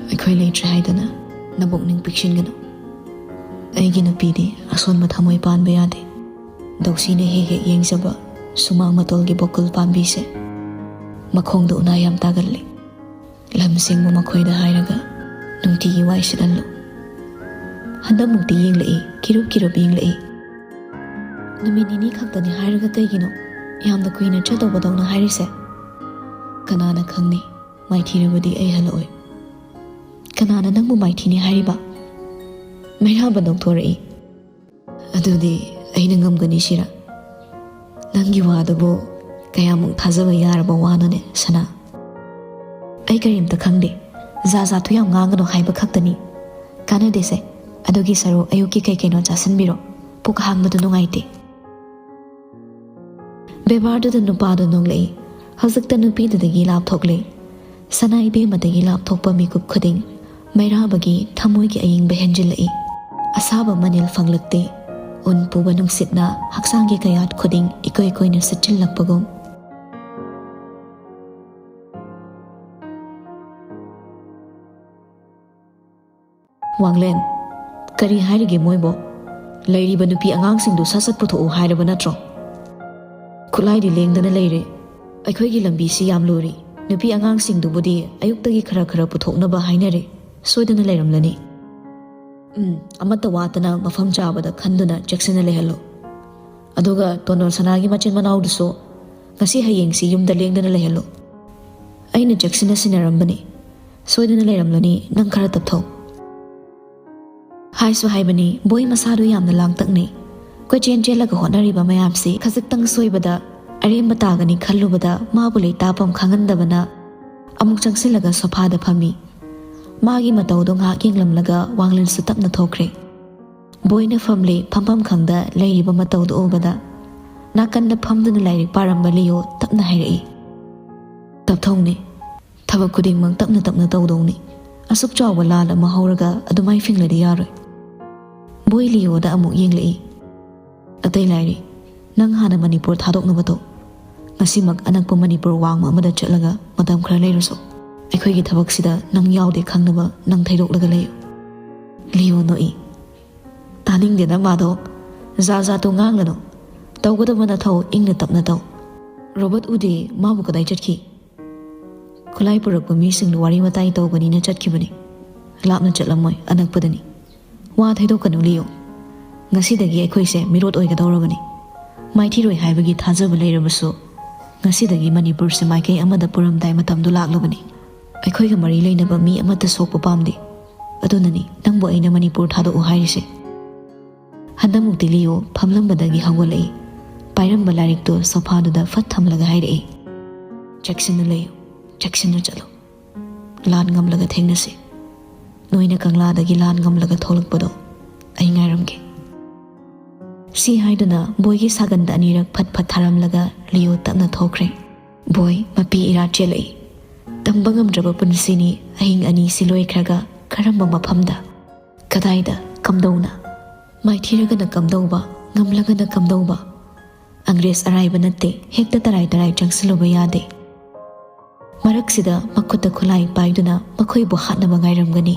ꯑꯩꯈꯣꯏ ꯂꯩꯇ꯭ꯔꯦ ꯍꯥꯏꯗꯅ ꯅꯕꯨꯛꯅꯤꯡ ꯄꯤꯛꯁꯤꯟꯒꯅꯨ꯫ ꯑꯩꯒꯤ ꯅꯨꯄꯤꯗꯤ ꯑꯁꯣꯟꯕ ꯊꯃꯣꯏ ꯄꯥꯟꯕ ꯌꯥꯗꯦ꯫ ꯗꯧꯁꯤꯅ ꯍꯦꯛ ꯍꯦꯛ ꯌꯦꯡꯖꯕ ꯁꯨꯃꯥꯡ ꯃꯇꯣꯜꯒꯤ ꯕꯣꯀꯨꯜ ꯄꯥꯝꯕꯤꯁꯦ ꯃꯈꯣꯡꯗ ꯎꯅꯥ ꯌꯥꯝ ꯇꯥꯒꯜꯂꯤ꯫ ꯂꯝ ꯁꯤꯡꯕ ꯃꯈꯣꯏꯗ ꯍꯥꯏꯔꯒ ꯅꯨꯡꯇꯤꯒꯤ ꯋꯥꯏ ꯁꯤꯠꯍꯜꯂꯨ꯫ ꯍꯟꯗꯛꯃꯨꯛꯇꯤ ꯌꯦꯡꯂꯛꯏ, ꯀꯤꯔꯨꯞ ꯀꯤꯔꯨꯞ ꯌꯦꯡꯂꯛꯏ꯫ ꯅꯨꯃꯤꯠ ꯅꯤꯅꯤ ꯈꯛꯇꯅꯤ ꯍꯥꯏꯔꯒ ꯀꯩꯒꯤꯅꯣ ꯌꯥꯝꯅ ꯀꯨꯏꯅ ꯆꯠꯇꯧꯕꯗꯧꯅ ꯍꯥꯏꯔꯤꯁꯦ? ꯀꯅꯥꯅ ꯈꯪꯅꯤ, ꯃꯥꯏꯊꯤꯔꯕꯗꯤ ꯑꯩ ꯍꯜꯂꯛꯑꯣꯏ꯫ ꯀꯅꯥꯅ ꯅꯪꯕꯨ ꯃꯥꯏꯊꯤꯅꯤ ꯍꯥꯏꯔꯤꯕ?" ꯃꯩꯔꯥꯕ ꯅꯣꯛꯊꯣꯔꯛꯏ꯫ "ꯑꯗꯨꯗꯤ ꯑꯩꯅ ꯉꯝꯒꯅꯤ ꯁꯤꯔ? ꯅꯪꯒꯤ ꯋꯥꯗꯨꯕꯨ ꯀꯌꯥꯃꯨꯛ ꯊꯥꯖꯕ ꯌꯥꯔꯕ ꯋꯥꯅꯣꯅꯦ ꯁꯅꯥ?" "ꯑꯩ ꯀꯔꯤꯝꯇ ꯈꯪꯗꯦ꯫ ꯖꯥ ꯖꯥꯠꯇꯨ ꯌꯥꯝ ꯉꯥꯡꯒꯅꯨ ꯍꯥꯏꯕ ꯈꯛꯇꯅꯤ꯫ ꯀꯥꯟꯅꯗꯦꯁꯦ꯫ ꯑꯗꯨꯒꯤ ꯁꯔꯨꯛ ꯑꯌꯨꯛꯀꯤ ꯀꯩ ꯀꯩꯅꯣ ꯆꯥꯁꯤꯟꯕꯤꯔꯣ꯫ ꯄꯨꯛ ꯍꯥꯡꯕꯗꯨ ꯅꯨꯡꯉꯥꯏꯇꯦ꯫" ꯕꯦꯕꯥꯔꯗꯨꯗ ꯅꯨꯄꯥꯗꯨ ꯅꯣꯡꯂꯛꯏ꯫ ꯍꯧꯖꯤꯛꯇ ꯅꯨꯄꯤꯗꯨꯗꯒꯤ ꯂꯥꯞꯊꯣꯛꯂꯦ꯫ ꯁꯅꯥ ꯏꯕꯦꯝꯃꯗꯒꯤ ꯂꯥꯞꯊꯣꯛꯄ ꯃꯤꯀꯨꯞ ꯈꯨꯗꯤꯡ ꯃꯩꯔꯥꯕꯒꯤ ꯊꯃꯣꯏꯒꯤ ꯑꯏꯪꯕ ꯍꯦꯟꯖꯤꯜꯂꯛꯏ꯫ ꯑꯁꯥꯕ ꯃꯅꯤꯜ ꯐꯪꯂꯛꯇꯦ꯫ ꯎꯟ ꯄꯨꯕ ꯅꯨꯡꯁꯤꯠꯅ ꯍꯛꯆꯥꯡꯒꯤ ꯀꯌꯥꯠ ꯈꯨꯗꯤꯡ ꯏꯀꯣꯏ ꯀꯣꯏꯅ ꯁꯤꯠꯆꯤꯜꯂꯛꯄꯒꯨꯝ꯫ "ꯋꯥꯡꯂꯦꯟ, ꯀꯔꯤ ꯍꯥꯏꯔꯤꯒꯦ ꯃꯣꯏꯕꯣ? ꯂꯩꯔꯤꯕ ꯅꯨꯄꯤ ꯑꯉꯥꯡꯁꯤꯡꯗꯨ ꯁꯠ ꯁꯠ ꯄꯨꯊꯣꯛꯎ ꯍꯥꯏꯔꯕ ꯅꯠꯇ꯭ꯔꯣ? ꯈꯨꯠꯂꯥꯏꯗꯤ ꯂꯦꯡꯗꯅ ꯂꯩꯔꯦ꯫ ꯑꯩꯈꯣꯏꯒꯤ ꯂꯝꯕꯤꯁꯤ ꯌꯥꯝ ꯂꯨꯔꯤ꯫ ꯅꯨꯄꯤ ꯑꯉꯥꯡꯁꯤꯡꯗꯨꯕꯨꯗꯤ ꯑꯌꯨꯛꯇꯒꯤ ꯈꯔ ꯈꯔ ꯄꯨꯊꯣꯛꯅꯕ ꯍꯥꯏꯅꯔꯦ꯫ ꯁꯣꯏꯗꯅ ꯂꯩꯔꯝꯂꯅꯤ꯫ ꯎꯝ, ꯑꯃꯠꯇ ꯋꯥꯠꯇꯅ ꯃꯐꯝ ꯆꯥꯕꯗ ꯈꯟꯗꯨꯅ ꯆꯦꯛꯁꯤꯟꯅ ꯂꯩꯍꯜꯂꯨ꯫ ꯑꯗꯨꯒ ꯇꯣꯟꯗꯣꯟ ꯁꯅꯥꯒꯤ ꯃꯆꯤꯟ ꯃꯅꯥꯎꯗꯨꯁꯨ ꯉꯁꯤ ꯍꯌꯦꯡꯁꯤ ꯌꯨꯝꯗ ꯂꯦꯡꯗꯅ ꯂꯩꯍꯜꯂꯨ꯫ ꯑꯩꯅ ꯆꯦꯛꯁꯤꯟꯅ ꯁꯤꯟꯅꯔꯝꯕꯅꯤ꯫ ꯁꯣꯏꯗꯅ ꯂꯩꯔꯝꯂꯅꯤ, ꯅꯪ ꯈꯔ ꯇꯞꯊꯧ꯫ ꯍꯥꯏꯁꯨ ꯍꯥꯏꯕꯅꯤ, ꯕꯣꯏ ꯃꯁꯥꯗꯨ ꯌꯥꯝꯅ ꯂꯥꯡꯇꯛꯅꯩ꯫ ꯀꯣꯏꯆꯦꯟ ꯆꯦꯜꯂꯒ ꯍꯣꯠꯅꯔꯤꯕ ꯃꯌꯥꯝꯁꯤ ꯈꯖꯤꯛꯇꯪ ꯁꯣꯏꯕꯗ ꯑꯔꯦꯝꯕ ꯇꯥꯒꯅꯤ ꯈꯜꯂꯨꯕꯗ ꯃꯥꯕꯨ ꯂꯩꯇꯥꯐꯝ ꯈꯪꯍꯟꯗꯕꯅ ꯑꯃꯨꯛ ꯆꯪꯁꯤꯜꯂꯒ ꯁꯣꯐꯥꯗ ꯐꯝꯃꯤ꯫ ꯃꯥꯒꯤ ꯃꯇꯧꯗꯣ ꯉꯥꯏꯍꯥꯛ ꯌꯦꯡꯂꯝꯂꯒ ꯋꯥꯡꯂꯦꯟꯁꯨ ꯇꯞꯅ ꯊꯣꯛꯈ꯭ꯔꯦ꯫ ꯕꯣꯏꯅ ꯐꯝꯂꯤ, ꯐꯝꯐꯝ ꯈꯪꯗ ꯂꯩꯔꯤꯕ ꯃꯇꯧꯗꯨ ꯎꯕꯗ ꯅꯥꯀꯟꯗ ꯐꯝꯗꯨꯅ ꯂꯥꯏꯔꯤꯛ ꯄꯥꯔꯝꯕ ꯂꯤꯌꯣ ꯇꯞꯅ ꯍꯥꯏꯔꯛꯏ, "ꯇꯞꯊꯧꯅꯦ꯫ ꯊꯕꯛ ꯈꯨꯗꯤꯡꯃꯛ ꯇꯞꯅ ꯇꯞꯅ ꯇꯧꯗꯧꯅꯤ꯫ ꯑꯁꯨꯛ ꯆꯥꯎꯕ ꯂꯥꯟ ꯑꯃ ꯍꯧꯔꯒ ꯑꯗꯨꯃꯥꯏ ꯐꯤꯡꯂꯗꯤ ꯌꯥꯔꯣꯏ꯫" ꯕꯣꯏ ꯂꯤꯌꯣꯗ ꯑꯃꯨꯛ ꯌꯦꯡꯂꯛꯏ꯫ "ꯑꯇꯩ ꯂꯥꯏꯔꯤ, ꯅꯪ ꯍꯥꯟꯅ ꯃꯅꯤꯄꯨꯔ ꯊꯥꯗꯣꯛꯅꯕ ꯇꯧ꯫ ꯉꯁꯤꯃꯛ ꯑꯅꯛꯄ ꯃꯅꯤꯄꯨꯔ ꯋꯥꯡꯃ ꯑꯃꯗ ꯆꯠꯂꯒ ꯃꯇꯝ ꯈꯔ ꯂꯩꯔꯨꯁꯣ꯫ ꯑꯩꯈꯣꯏꯒꯤ ꯊꯕꯛꯁꯤꯗ ꯅꯪ ꯌꯥꯎꯗꯦ ꯈꯪꯅꯕ ꯅꯪ ꯊꯩꯗꯣꯛꯂꯒ ꯂꯩꯌꯨ꯫" ꯂꯤꯌꯣ ꯅꯣꯛꯏ꯫ "ꯇꯥꯅꯤꯡꯗꯦꯗ ꯃꯥꯗꯣ꯫ ꯖꯥ ꯖꯥꯠꯇꯣ ꯉꯥꯡꯂꯅꯨ꯫ ꯇꯧꯒꯗꯕ ꯅꯊꯧ ꯏꯪꯅ ꯇꯞꯅ ꯇꯧ꯫ ꯔꯣꯕꯔꯠ ꯎꯗꯦ, ꯃꯥꯕꯨ ꯀꯗꯥꯏ ꯆꯠꯈꯤ?" "ꯈꯨꯠꯂꯥꯏ ꯄꯨꯔꯛꯄ ꯃꯤꯁꯤꯡꯗꯨ ꯋꯥꯔꯤ ꯋꯥꯇꯥꯏ ꯇꯧꯒꯅꯤꯅ ꯆꯠꯈꯤꯕꯅꯤ꯫ ꯂꯥꯞꯅ ꯆꯠꯂꯝꯃꯣꯏ, ꯑꯅꯛꯄꯗꯅꯤ꯫ ꯋꯥ ꯊꯩꯗꯣꯛꯀꯅꯨ ꯂꯤꯌꯣ꯫ ꯉꯁꯤꯗꯒꯤ ꯑꯩꯈꯣꯏꯁꯦ ꯃꯤꯔꯣꯠ ꯑꯣꯏꯒꯗꯧꯔꯕꯅꯤ꯫ ꯃꯥꯏꯊꯤꯔꯣꯏ ꯍꯥꯏꯕꯒꯤ ꯊꯥꯖꯕ ꯂꯩꯔꯕꯁꯨ, ꯉꯁꯤꯗꯒꯤ ꯃꯅꯤꯄꯨꯔꯁꯦ ꯃꯥꯏꯀꯩ ꯑꯃꯗ ꯄꯨꯔꯝꯗꯥꯏ ꯃꯇꯝꯗꯨ ꯂꯥꯛꯂꯕꯅꯤ꯫ ꯑꯩꯈꯣꯏꯒ ꯃꯔꯤ ꯂꯩꯅꯕ ꯃꯤ ꯑꯃꯠꯇ ꯁꯣꯛꯄ ꯄꯥꯝꯗꯦ꯫ ꯑꯗꯨꯅꯅꯤ ꯅꯪꯕꯨ ꯑꯩꯅ ꯃꯅꯤꯄꯨꯔ ꯊꯥꯗꯣꯛꯎ ꯍꯥꯏꯔꯤꯁꯦ꯫" ꯍꯟꯗꯛꯃꯨꯛꯇꯤ ꯂꯤꯌꯣ ꯐꯝꯂꯝꯕꯗꯒꯤ ꯍꯧꯒꯠꯂꯛꯏ꯫ ꯄꯥꯏꯔꯝꯕ ꯂꯥꯏꯔꯤꯛꯇꯨ ꯁꯣꯐꯥꯗꯨꯗ ꯐꯠ ꯊꯝꯂꯒ ꯍꯥꯏꯔꯛꯏ, "ꯆꯦꯛꯁꯤꯟꯅ ꯂꯩꯌꯨ, ꯆꯦꯛꯁꯤꯟꯅ ꯆꯠꯂꯨ꯫ ꯂꯥꯟ ꯉꯝꯂꯒ ꯊꯦꯡꯅꯁꯤ꯫ ꯅꯣꯏꯅ ꯀꯪꯂꯥꯗꯒꯤ ꯂꯥꯟ ꯉꯝꯂꯒ ꯊꯣꯛꯂꯛꯄꯗꯣ ꯑꯩ ꯉꯥꯏꯔꯝꯒꯦ꯫" ꯁꯤ ꯍꯥꯏꯗꯨꯅ ꯕꯣꯏꯒꯤ ꯁꯥꯒꯟꯗ ꯑꯅꯤꯔꯛ ꯐꯠ ꯐꯠ ꯊꯥꯔꯝꯂꯒ ꯂꯤꯌꯣ ꯇꯞꯅ ꯊꯣꯛꯈ꯭ꯔꯦ꯫ ꯕꯣꯏ ꯃꯄꯤ ꯏꯔꯥ ꯆꯦꯜꯂꯛꯏ꯫ ꯇꯝꯕ ꯉꯝꯗ꯭ꯔꯕ ꯄꯨꯟꯁꯤꯅꯤ꯫ ꯑꯍꯤꯡ ꯑꯅꯤꯁꯤ ꯂꯣꯏꯈ꯭ꯔꯒ ꯀꯔꯝꯕ ꯃꯐꯝꯗ? ꯀꯗꯥꯏꯗ? ꯀꯝꯗꯧꯅ? ꯃꯥꯏꯊꯤꯔꯒꯅ ꯀꯝꯗꯧꯕ? ꯉꯝꯂꯒꯅ ꯀꯝꯗꯧꯕ? ꯑꯪꯒ꯭ꯔꯦꯖ ꯑꯔꯥꯏꯕ ꯅꯠꯇꯦ, ꯍꯦꯛꯇ ꯇꯔꯥꯏ ꯇꯔꯥꯏ ꯆꯪꯁꯤꯜꯂꯨꯕ ꯌꯥꯗꯦ꯫ ꯃꯔꯛꯁꯤꯗ ꯃꯈꯨꯠꯇ ꯈꯨꯠꯂꯥꯏ ꯄꯥꯏꯗꯨꯅ ꯃꯈꯣꯏꯕꯨ ꯍꯥꯠꯅꯕ ꯉꯥꯏꯔꯝꯒꯅꯤ꯫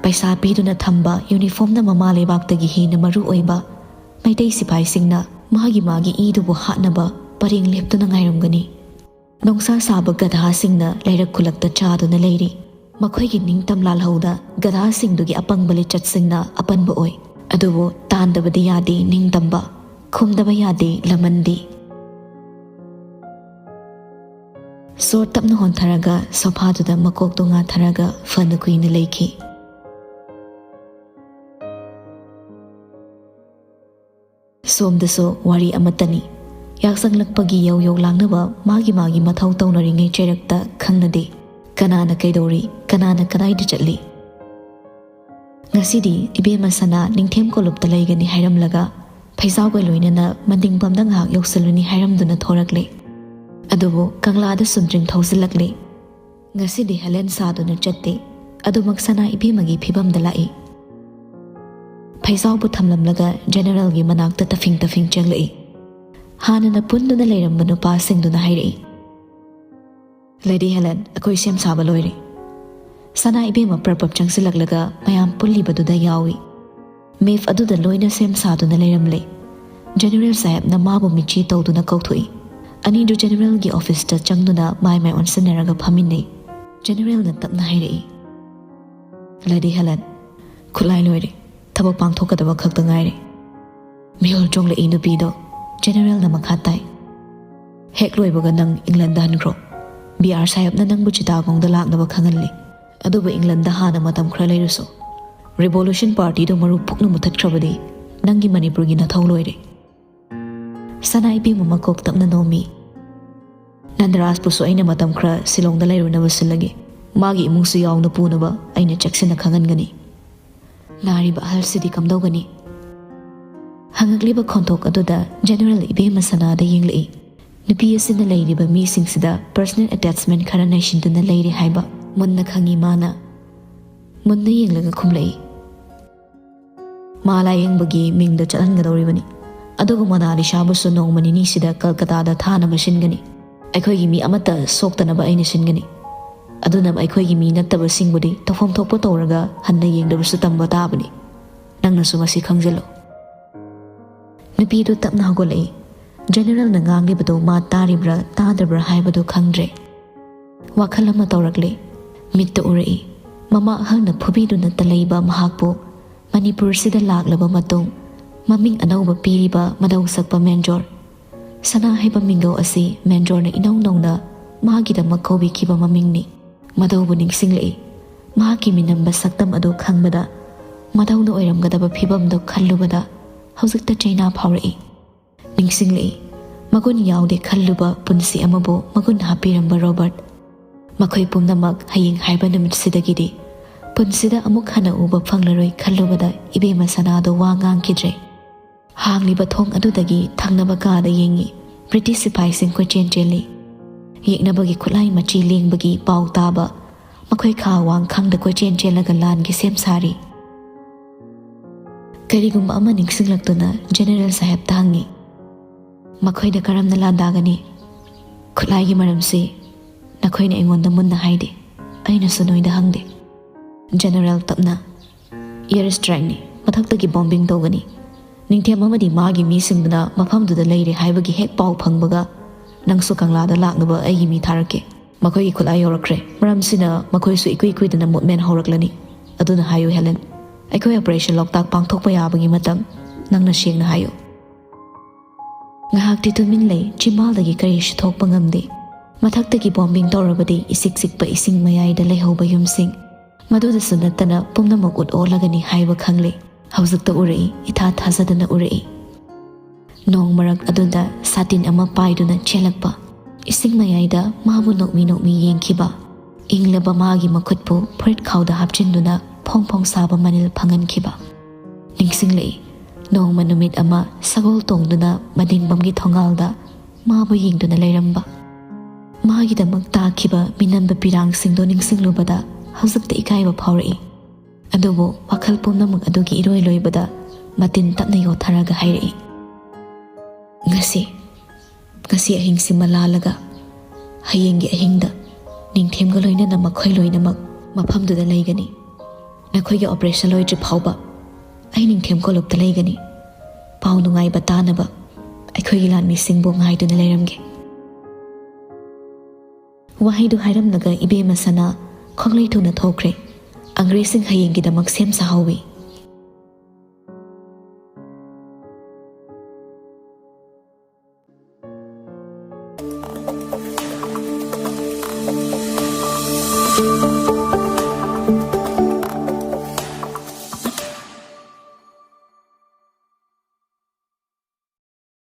ꯄꯩꯁꯥ ꯄꯤꯗꯨꯅ ꯊꯝꯕ ꯌꯨꯅꯤꯐꯣꯔꯝꯅ ꯃꯃꯥ ꯂꯩꯕꯥꯛꯇꯒꯤ ꯍꯦꯟꯅ ꯃꯔꯨ ꯑꯣꯏꯕ ꯃꯩꯇꯩ ꯁꯤꯐꯥꯏꯁꯤꯡꯅ ꯃꯥꯒꯤ ꯃꯥꯒꯤ ꯏꯗꯨꯕꯨ ꯍꯥꯠꯅꯕ ꯄꯔꯦꯡ ꯂꯦꯞꯇꯨꯅ ꯉꯥꯏꯔꯝꯒꯅꯤ꯫ ꯅꯣꯡꯁꯥ ꯁꯥꯕ ꯒꯙꯥꯁꯤꯡꯅ ꯂꯩꯔꯛ ꯈꯨꯜꯂꯛꯇ ꯆꯥꯗꯨꯅ ꯂꯩꯔꯤ꯫ ꯃꯈꯣꯏꯒꯤ ꯅꯤꯡꯇꯝ ꯂꯥꯜꯍꯧꯗ ꯒꯙꯥꯁꯤꯡꯗꯨꯒꯤ ꯑꯄꯪꯕ ꯂꯤꯆꯠꯁꯤꯡꯅ ꯑꯄꯟꯕ ꯑꯣꯏ꯫ ꯑꯗꯨꯕꯨ ꯇꯥꯟꯗꯕꯗꯤ ꯌꯥꯗꯦ ꯅꯤꯡꯇꯝꯕ, ꯈꯨꯝꯗꯕ ꯌꯥꯗꯦ ꯂꯃꯟꯗꯤ꯫ ꯁꯣꯔ ꯇꯞꯅ ꯍꯣꯟꯊꯔꯒ ꯁꯣꯐꯥꯗꯨꯗ ꯃꯀꯣꯛꯇꯣ ꯉꯥꯊꯔꯒ ꯐꯅ ꯀꯨꯏꯅ ꯂꯩꯈꯤ꯫ ꯁꯣꯝꯗꯁꯨ ꯋꯥꯔꯤ ꯑꯃꯠꯇꯅꯤ꯫ ꯌꯥꯛꯁꯪꯂꯛꯄꯒꯤ ꯌꯧ ꯌꯧ ꯂꯥꯡꯅꯕ ꯃꯥꯒꯤ ꯃꯥꯒꯤ ꯃꯊꯧ ꯇꯧꯅꯔꯤꯉꯩ ꯆꯩꯔꯛꯇ ꯈꯪꯅꯗꯦ꯫ ꯀꯅꯥꯅ ꯀꯩꯗꯧꯔꯤ, ꯀꯅꯥꯅ ꯀꯗꯥꯏꯗ ꯆꯠꯂꯤ? ꯉꯁꯤꯗꯤ ꯏꯕꯦꯝꯃ ꯁꯅꯥ ꯅꯤꯡꯊꯦꯝ ꯀꯣꯂꯨꯞꯇ ꯂꯩꯒꯅꯤ ꯍꯥꯏꯔꯝꯂꯒ ꯐꯩꯖꯥꯎꯒ ꯂꯣꯏꯅꯅ ꯃꯅꯤꯡ ꯄꯝꯗ ꯉꯥꯏꯍꯥꯛ ꯌꯧꯁꯤꯜꯂꯨꯅꯤ ꯍꯥꯏꯔꯝꯗꯨꯅ ꯊꯣꯔꯛꯂꯦ꯫ ꯑꯗꯨꯕꯨ ꯀꯪꯂꯥꯗ ꯁꯨꯝꯗ꯭ꯔꯤꯡ ꯊꯧꯖꯤꯜꯂꯛꯂꯦ꯫ ꯉꯁꯤꯗꯤ ꯍꯦꯂꯦꯟ ꯁꯥꯗꯨꯅ ꯆꯠꯇꯦ꯫ ꯑꯗꯨꯃꯛ ꯁꯅꯥ ꯏꯕꯦꯝꯃꯒꯤ ꯐꯤꯕꯝꯗ ꯂꯥꯛꯏ꯫ ꯐꯩꯖꯥꯎꯕꯨ ꯊꯝꯂꯝꯂꯒ ꯖꯦꯅꯦꯔꯦꯜꯒꯤ ꯃꯅꯥꯛꯇ ꯇꯐꯤꯡ ꯇꯐꯤꯡ ꯆꯪꯂꯛꯏ꯫ ꯍꯥꯟꯅꯅ ꯄꯨꯟꯗꯨꯅ ꯂꯩꯔꯝꯕ ꯅꯨꯄꯥꯁꯤꯡꯗꯨꯅ ꯍꯥꯏꯔꯛꯏ, "ꯂꯦꯗꯤ ꯍꯦꯂꯦꯟ, ꯑꯩꯈꯣꯏ ꯁꯦꯝ ꯁꯥꯕ ꯂꯣꯏꯔꯦ꯫" ꯁꯅꯥ ꯏꯕꯦꯝꯃ ꯄ꯭ꯔꯞ ꯄ꯭ꯔꯞ ꯆꯪꯁꯤꯜꯂꯛꯂꯒ ꯃꯌꯥꯝ ꯄꯨꯜꯂꯤꯕꯗꯨꯗ ꯌꯥꯎꯏ꯫ ꯃꯦꯐ ꯑꯗꯨꯗ ꯂꯣꯏꯅ ꯁꯦꯝ ꯁꯥꯗꯨꯅ ꯂꯩꯔꯝꯂꯦ꯫ ꯖꯦꯅꯦꯔꯦꯜ ꯁꯥꯍꯦꯕꯅ ꯃꯥꯕꯨ ꯃꯤꯠꯆꯤ ꯇꯧꯗꯨꯅ ꯀꯧꯊꯣꯛꯏ꯫ ꯑꯅꯤꯗꯨ ꯖꯦꯅꯦꯔꯦꯜꯒꯤ ꯑꯣꯐꯤꯁꯇ ꯆꯪꯗꯨꯅ ꯃꯥꯏ ꯃꯥꯏ ꯑꯣꯟꯁꯤꯟꯅꯔꯒ ꯐꯝꯃꯤꯟꯅꯩ꯫ ꯖꯦꯅꯦꯔꯦꯜꯅ ꯇꯞꯅ ꯍꯥꯏꯔꯛꯏ, "ꯂꯦꯗꯤ ꯍꯦꯂꯦꯟ, ꯈꯨꯠꯂꯥꯏ ꯂꯣꯏꯔꯦ꯫ ꯊꯕꯛ ꯄꯥꯡꯊꯣꯛꯀꯗꯕ ꯈꯛꯇ ꯉꯥꯏꯔꯦ꯫" ꯃꯤꯍꯨꯜ ꯆꯣꯡꯂꯛꯏ ꯅꯨꯄꯤꯗꯣ꯫ ꯖꯦꯅꯦꯔꯦꯜꯅ ꯃꯈꯥ ꯇꯥꯏ, "ꯍꯦꯛ ꯂꯣꯏꯕꯒ ꯅꯪ ꯏꯪꯂꯦꯟꯗ ꯍꯟꯈ꯭ꯔꯣ꯫ ꯕꯤ ꯑꯥꯔ ꯁꯥꯍꯦꯕꯅ ꯅꯪꯕꯨ ꯆꯤꯇꯥꯒꯣꯡꯗ ꯂꯥꯛꯅꯕ ꯈꯪꯍꯜꯂꯤ꯫ ꯑꯗꯨꯕꯨ ꯏꯪꯂꯦꯟꯗ ꯍꯥꯟꯅ ꯃꯇꯝ ꯈꯔ ꯂꯩꯔꯨꯁꯣ꯫ ꯔꯤꯚꯣꯂꯨꯁꯟ ꯄꯥꯔꯇꯤꯗꯨ ꯃꯔꯨ ꯄꯨꯛꯅ ꯃꯨꯊꯠꯈ꯭ꯔꯕꯗꯤ ꯅꯪꯒꯤ ꯃꯅꯤꯄꯨꯔꯒꯤ ꯅꯊꯧ ꯂꯣꯏꯔꯦ꯫" ꯁꯅꯥ ꯏꯕꯦꯝꯃ ꯃꯀꯣꯛ ꯇꯞꯅ ꯅꯣꯝꯃꯤ꯫ "ꯅꯟꯗꯔꯥꯖꯄꯨꯁꯨ ꯑꯩꯅ ꯃꯇꯝ ꯈꯔ ꯁꯤꯂꯣꯡꯗ ꯂꯩꯔꯨꯅꯕ ꯁꯤꯜꯂꯒꯦ꯫ ꯃꯥꯒꯤ ꯏꯃꯨꯡꯁꯨ ꯌꯥꯎꯅ ꯄꯨꯅꯕ ꯑꯩꯅ ꯆꯦꯛꯁꯤꯟꯅ ꯈꯪꯍꯟꯒꯅꯤ꯫" ꯅꯥꯔꯤꯕ ꯑꯍꯜꯁꯤꯗꯤ ꯀꯝꯗꯧꯒꯅꯤ? ꯍꯪꯉꯛꯂꯤꯕ ꯈꯣꯟꯊꯣꯛ ꯑꯗꯨꯗ ꯖꯦꯅꯦꯔꯦꯜ ꯏꯕꯦꯝꯃ ꯁꯅꯥꯗ ꯌꯦꯡꯂꯛꯏ꯫ ꯅꯨꯄꯤ ꯑꯁꯤꯅ ꯂꯩꯔꯤꯕ ꯃꯤꯁꯤꯡꯁꯤꯗ ꯄꯔꯁꯅꯦꯜ ꯑꯦꯇꯦꯆꯃꯦꯟ ꯈꯔ ꯅꯩꯁꯤꯟꯗꯨꯅ ꯂꯩꯔꯦ ꯍꯥꯏꯕ ꯃꯨꯟꯅ ꯈꯪꯏ ꯃꯥꯅ꯫ ꯃꯨꯟꯅ ꯌꯦꯡꯂꯒ ꯈꯨꯝꯂꯛꯏ, "ꯃꯥ ꯂꯥꯌꯦꯡꯕꯒꯤ ꯃꯤꯡꯗ ꯆꯠꯍꯟꯒꯗꯧꯔꯤꯕꯅꯤ꯫ ꯑꯗꯨꯒ ꯃꯣꯅꯥꯂꯤꯁꯥꯕꯨꯁꯨ ꯅꯣꯡꯃ ꯅꯤꯅꯤꯁꯤꯗ ꯀꯜꯀꯇꯥꯗ ꯊꯥꯅꯕ ꯁꯤꯟꯒꯅꯤ꯫ ꯑꯩꯈꯣꯏꯒꯤ ꯃꯤ ꯑꯃꯠꯇ ꯁꯣꯛꯇꯅꯕ ꯑꯩꯅ ꯁꯤꯟꯒꯅꯤ꯫ ꯑꯗꯨꯅ ꯑꯩꯈꯣꯏꯒꯤ ꯃꯤ ꯅꯠꯇꯕꯁꯤꯡꯕꯨꯗꯤ ꯇꯧꯐꯝ ꯊꯣꯛꯄ ꯇꯧꯔꯒ ꯍꯟꯅ ꯌꯦꯡꯗꯕꯁꯨ ꯇꯝꯕ ꯇꯥꯕꯅꯤ꯫ ꯅꯪꯅꯁꯨ ꯃꯁꯤ ꯈꯪꯖꯤꯜꯂꯨ꯫" ꯅꯨꯄꯤꯗꯨ ꯇꯞꯅ ꯍꯧꯒꯠꯂꯛꯏ꯫ ꯖꯦꯅꯦꯔꯦꯜꯅ ꯉꯥꯡꯂꯤꯕꯗꯨ ꯃꯥ ꯇꯥꯔꯤꯕ꯭ꯔꯥ ꯇꯥꯗꯕ꯭ꯔꯥ ꯍꯥꯏꯕꯗꯨ ꯈꯪꯗ꯭ꯔꯦ꯫ ꯋꯥꯈꯜ ꯑꯃ ꯇꯧꯔꯛꯂꯦ꯫ ꯃꯤꯠꯇ ꯎꯔꯛꯏ꯫ ꯃꯃꯥ ꯑꯍꯜꯅ ꯐꯨꯕꯤꯗꯨꯅꯇ ꯂꯩꯕ ꯃꯍꯥꯛꯄꯨ ꯃꯅꯤꯄꯨꯔꯁꯤꯗ ꯂꯥꯛꯂꯕ ꯃꯇꯨꯡ ꯃꯃꯤꯡ ꯑꯅꯧꯕ ꯄꯤꯔꯤꯕ ꯃꯗꯧ ꯁꯛꯄ ꯃꯦꯟꯖꯣꯔ꯫ ꯁꯅꯥ ꯍꯥꯏꯕ ꯃꯤꯡꯒꯧ ꯑꯁꯤ ꯃꯦꯟꯖꯣꯔꯅ ꯏꯅꯧ ꯅꯧꯅ ꯃꯍꯥꯛꯀꯤꯗꯃꯛ ꯀꯧꯕꯤꯈꯤꯕ ꯃꯃꯤꯡꯅꯤ꯫ ꯃꯗꯧꯕꯨ ꯅꯤꯡꯁꯤꯡꯂꯛꯏ꯫ ꯃꯍꯥꯛꯀꯤ ꯃꯤꯅꯝꯕ ꯁꯛꯇꯝ ꯑꯗꯨ ꯈꯪꯕꯗ, ꯃꯗꯧꯅ ꯑꯣꯏꯔꯝꯒꯗꯕ ꯐꯤꯕꯝꯗꯨ ꯈꯜꯂꯨꯕꯗ ꯍꯧꯖꯤꯛꯇ ꯆꯩꯅꯥ ꯐꯥꯎꯔꯛꯏ꯫ ꯅꯤꯡꯁꯤꯡꯂꯛꯏ꯫ ꯃꯒꯨꯟ ꯌꯥꯎꯗꯦ ꯈꯜꯂꯨꯕ ꯄꯨꯟꯁꯤ ꯑꯃꯕꯨ ꯃꯒꯨꯟ ꯍꯥꯞꯄꯤꯔꯝꯕ ꯔꯣꯕꯔꯠ꯫ ꯃꯈꯣꯏ ꯄꯨꯝꯅꯃꯛ ꯍꯌꯦꯡ ꯍꯥꯏꯕ ꯅꯨꯃꯤꯠꯁꯤꯗꯒꯤꯗꯤ ꯄꯨꯟꯁꯤꯗ ꯑꯃꯨꯛ ꯍꯟꯅ ꯎꯕ ꯐꯪꯂꯔꯣꯏ ꯈꯜꯂꯨꯕꯗ ꯏꯕꯦꯝꯃ ꯁꯅꯥꯗꯣ ꯋꯥ ꯉꯥꯡꯈꯤꯗ꯭ꯔꯦ꯫ ꯍꯥꯡꯂꯤꯕ ꯊꯣꯡ ꯑꯗꯨꯗꯒꯤ ꯊꯪꯅꯕ ꯀꯥꯗ ꯌꯦꯡꯉꯤ꯫ ꯕ꯭ꯔꯤꯇꯤꯁ ꯁꯤꯄꯥꯏꯁꯤꯡ ꯀꯣꯏꯆꯦꯟ ꯆꯦꯜꯂꯤ꯫ ꯌꯦꯛꯅꯕꯒꯤ ꯈꯨꯠꯂꯥꯏ ꯃꯆꯤ ꯂꯦꯡꯕꯒꯤ ꯄꯥꯎ ꯇꯥꯕ, ꯃꯈꯣꯏ ꯈꯥ ꯋꯥꯡ ꯈꯪꯗ ꯀꯣꯏꯆꯦꯟ ꯆꯦꯜꯂꯒ ꯂꯥꯟꯒꯤ ꯁꯦꯝ ꯁꯥꯔꯤ꯫ ꯀꯔꯤꯒꯨꯝꯕ ꯑꯃ ꯅꯤꯡꯁꯤꯡꯂꯛꯇꯨꯅ ꯖꯦꯅꯦꯔꯦꯜ ꯁꯥꯍꯦꯕꯇ ꯍꯪꯉꯤ, "ꯃꯈꯣꯏꯗ ꯀꯔꯝꯅ ꯂꯥꯟꯗꯥꯒꯅꯤ? ꯈꯨꯠꯂꯥꯏꯒꯤ ꯃꯔꯝꯁꯤ ꯅꯈꯣꯏꯅ ꯑꯩꯉꯣꯟꯗ ꯃꯨꯟꯅ ꯍꯥꯏꯗꯦ, ꯑꯩꯅꯁꯨ ꯅꯣꯏꯗ ꯍꯪꯗꯦ꯫" ꯖꯦꯅꯦꯔꯦꯜ ꯇꯞꯅ, "ꯏꯌꯔ ꯁ꯭ꯇ꯭ꯔꯥꯏꯛꯅꯤ, ꯃꯊꯛꯇꯒꯤ ꯕꯣꯝꯕꯤꯡ ꯇꯧꯒꯅꯤ꯫ ꯅꯤꯡꯊꯦꯝ ꯑꯃꯗꯤ ꯃꯥꯒꯤ ꯃꯤꯁꯤꯡꯗꯨꯅ ꯃꯐꯝꯗꯨꯗ ꯂꯩꯔꯦ ꯍꯥꯏꯕꯒꯤ ꯍꯦꯛ ꯄꯥꯎ ꯐꯪꯕꯒ ꯅꯪꯁꯨ ꯀꯪꯂꯥꯗ ꯂꯥꯛꯅꯕ ꯑꯩꯒꯤ ꯃꯤ ꯊꯥꯔꯛꯀꯦ꯫ ꯃꯈꯣꯏꯒꯤ ꯈꯨꯠꯂꯥꯏ ꯌꯧꯔꯛꯈ꯭ꯔꯦ꯫ ꯃꯔꯝꯁꯤꯅ ꯃꯈꯣꯏꯁꯨ ꯏꯀꯨꯏ ꯀꯨꯏꯗꯅ ꯃꯨꯚꯃꯦꯟ ꯍꯧꯔꯛꯂꯅꯤ꯫ ꯑꯗꯨꯅ ꯍꯥꯏꯌꯨ ꯍꯦꯂꯦꯟ, ꯑꯩꯈꯣꯏ ꯑꯣꯄꯔꯦꯁꯟ ꯂꯣꯛꯇꯥꯛ ꯄꯥꯡꯊꯣꯛꯄ ꯌꯥꯕꯒꯤ ꯃꯇꯝ ꯅꯪꯅ ꯁꯦꯡꯅ ꯍꯥꯏꯌꯨ꯫" ꯉꯥꯏꯍꯥꯛꯇꯤ ꯇꯨꯃꯤꯟ ꯂꯩ꯫ ꯆꯤꯝꯕꯥꯜꯗꯒꯤ ꯀꯔꯤꯁꯨ ꯊꯣꯛꯄ ꯉꯝꯗꯦ꯫ ꯃꯊꯛꯇꯒꯤ ꯕꯣꯝꯕꯤꯡ ꯇꯧꯔꯕꯗꯤ ꯏꯆꯤꯛ ꯆꯤꯛꯄ ꯏꯁꯤꯡ ꯃꯌꯥꯏꯗ ꯂꯩꯍꯧꯕ ꯌꯨꯝꯁꯤꯡ, ꯃꯗꯨꯗꯁꯨ ꯅꯠꯇꯅ ꯄꯨꯝꯅꯃꯛ ꯎꯠ ꯑꯣꯜꯂꯒꯅꯤ ꯍꯥꯏꯕ ꯈꯪꯂꯦ꯫ ꯍꯧꯖꯤꯛꯇ ꯎꯔꯛꯏ, ꯏꯊꯥ ꯊꯥꯖꯗꯅ ꯎꯔꯛꯏ꯫ ꯅꯣꯡ ꯃꯔꯛ ꯑꯗꯨꯗ ꯁꯥꯇꯤꯟ ꯑꯃ ꯄꯥꯏꯗꯨꯅ ꯆꯦꯜꯂꯛꯄ, ꯏꯁꯤꯡ ꯃꯌꯥꯏꯗ ꯃꯥꯕꯨ ꯅꯣꯛꯃꯤ ꯅꯣꯛꯃꯤ ꯌꯦꯡꯈꯤꯕ, ꯏꯪꯂꯕ ꯃꯥꯒꯤ ꯃꯈꯨꯠꯄꯨ ꯐꯨꯔꯤꯠ ꯈꯥꯎꯗ ꯍꯥꯞꯆꯤꯟꯗꯨꯅ ꯐꯣꯡ ꯐꯣꯡ ꯁꯥꯕ ꯃꯅꯤꯜ ꯐꯪꯍꯟꯈꯤꯕ꯫ ꯅꯤꯡꯁꯤꯡꯂꯛꯏ, ꯅꯣꯡꯃ ꯅꯨꯃꯤꯠ ꯑꯃ ꯁꯒꯣꯜ ꯇꯣꯡꯗꯨꯅ ꯃꯅꯤꯡꯕꯝꯒꯤ ꯊꯣꯡꯒꯥꯜꯗ ꯃꯥꯕꯨ ꯌꯦꯡꯗꯨꯅ ꯂꯩꯔꯝꯕ꯫ ꯃꯥꯒꯤꯗꯃꯛ ꯇꯥꯈꯤꯕ ꯃꯤꯅꯝꯕ ꯄꯤꯔꯥꯡꯁꯤꯡꯗꯣ ꯅꯤꯡꯁꯤꯡꯂꯨꯕꯗ ꯍꯧꯖꯤꯛꯇ ꯏꯀꯥꯏꯕ ꯐꯥꯎꯔꯛꯏ꯫ ꯑꯗꯨꯕꯨ ꯋꯥꯈꯜ ꯄꯨꯝꯅꯃꯛ ꯑꯗꯨꯒꯤ ꯏꯔꯣꯏ ꯂꯣꯏꯕꯗ ꯃꯇꯤꯟ ꯇꯞꯅ ꯌꯣꯠꯊꯔꯒ ꯍꯥꯏꯔꯛꯏ, "ꯉꯁꯤ, ꯉꯁꯤ ꯑꯍꯤꯡꯁꯤꯃ ꯂꯥꯜꯂꯒ ꯍꯌꯦꯡꯒꯤ ꯑꯍꯤꯡꯗ ꯅꯤꯡꯊꯦꯝꯒ ꯂꯣꯏꯅꯅ ꯃꯈꯣꯏ ꯂꯣꯏꯅꯃꯛ ꯃꯐꯝꯗꯨꯗ ꯂꯩꯒꯅꯤ꯫ ꯅꯈꯣꯏꯒꯤ ꯑꯣꯄꯔꯦꯁꯟ ꯂꯣꯏꯗ꯭ꯔꯤ ꯐꯥꯎꯕ ꯑꯩ ꯅꯤꯡꯊꯦꯝ ꯀꯣꯂꯨꯞꯇ ꯂꯩꯒꯅꯤ꯫ ꯄꯥꯎ ꯅꯨꯡꯉꯥꯏꯕ ꯇꯥꯅꯕ ꯑꯩꯈꯣꯏꯒꯤ ꯂꯥꯟꯃꯤꯁꯤꯡꯕꯨ ꯉꯥꯏꯗꯨꯅ ꯂꯩꯔꯝꯒꯦ꯫" ꯋꯥꯍꯩꯗꯨ ꯍꯥꯏꯔꯝꯂꯒ ꯏꯕꯦꯝꯃ ꯁꯅꯥ ꯈꯣꯡꯂꯩ ꯊꯨꯅ ꯊꯣꯛꯈ꯭ꯔꯦ꯫ ꯑꯪꯒ꯭ꯔꯦꯖꯁꯤꯡ ꯍꯌꯦꯡꯒꯤꯗꯃꯛ ꯁꯦꯝ ꯁꯥꯍꯧꯏ꯫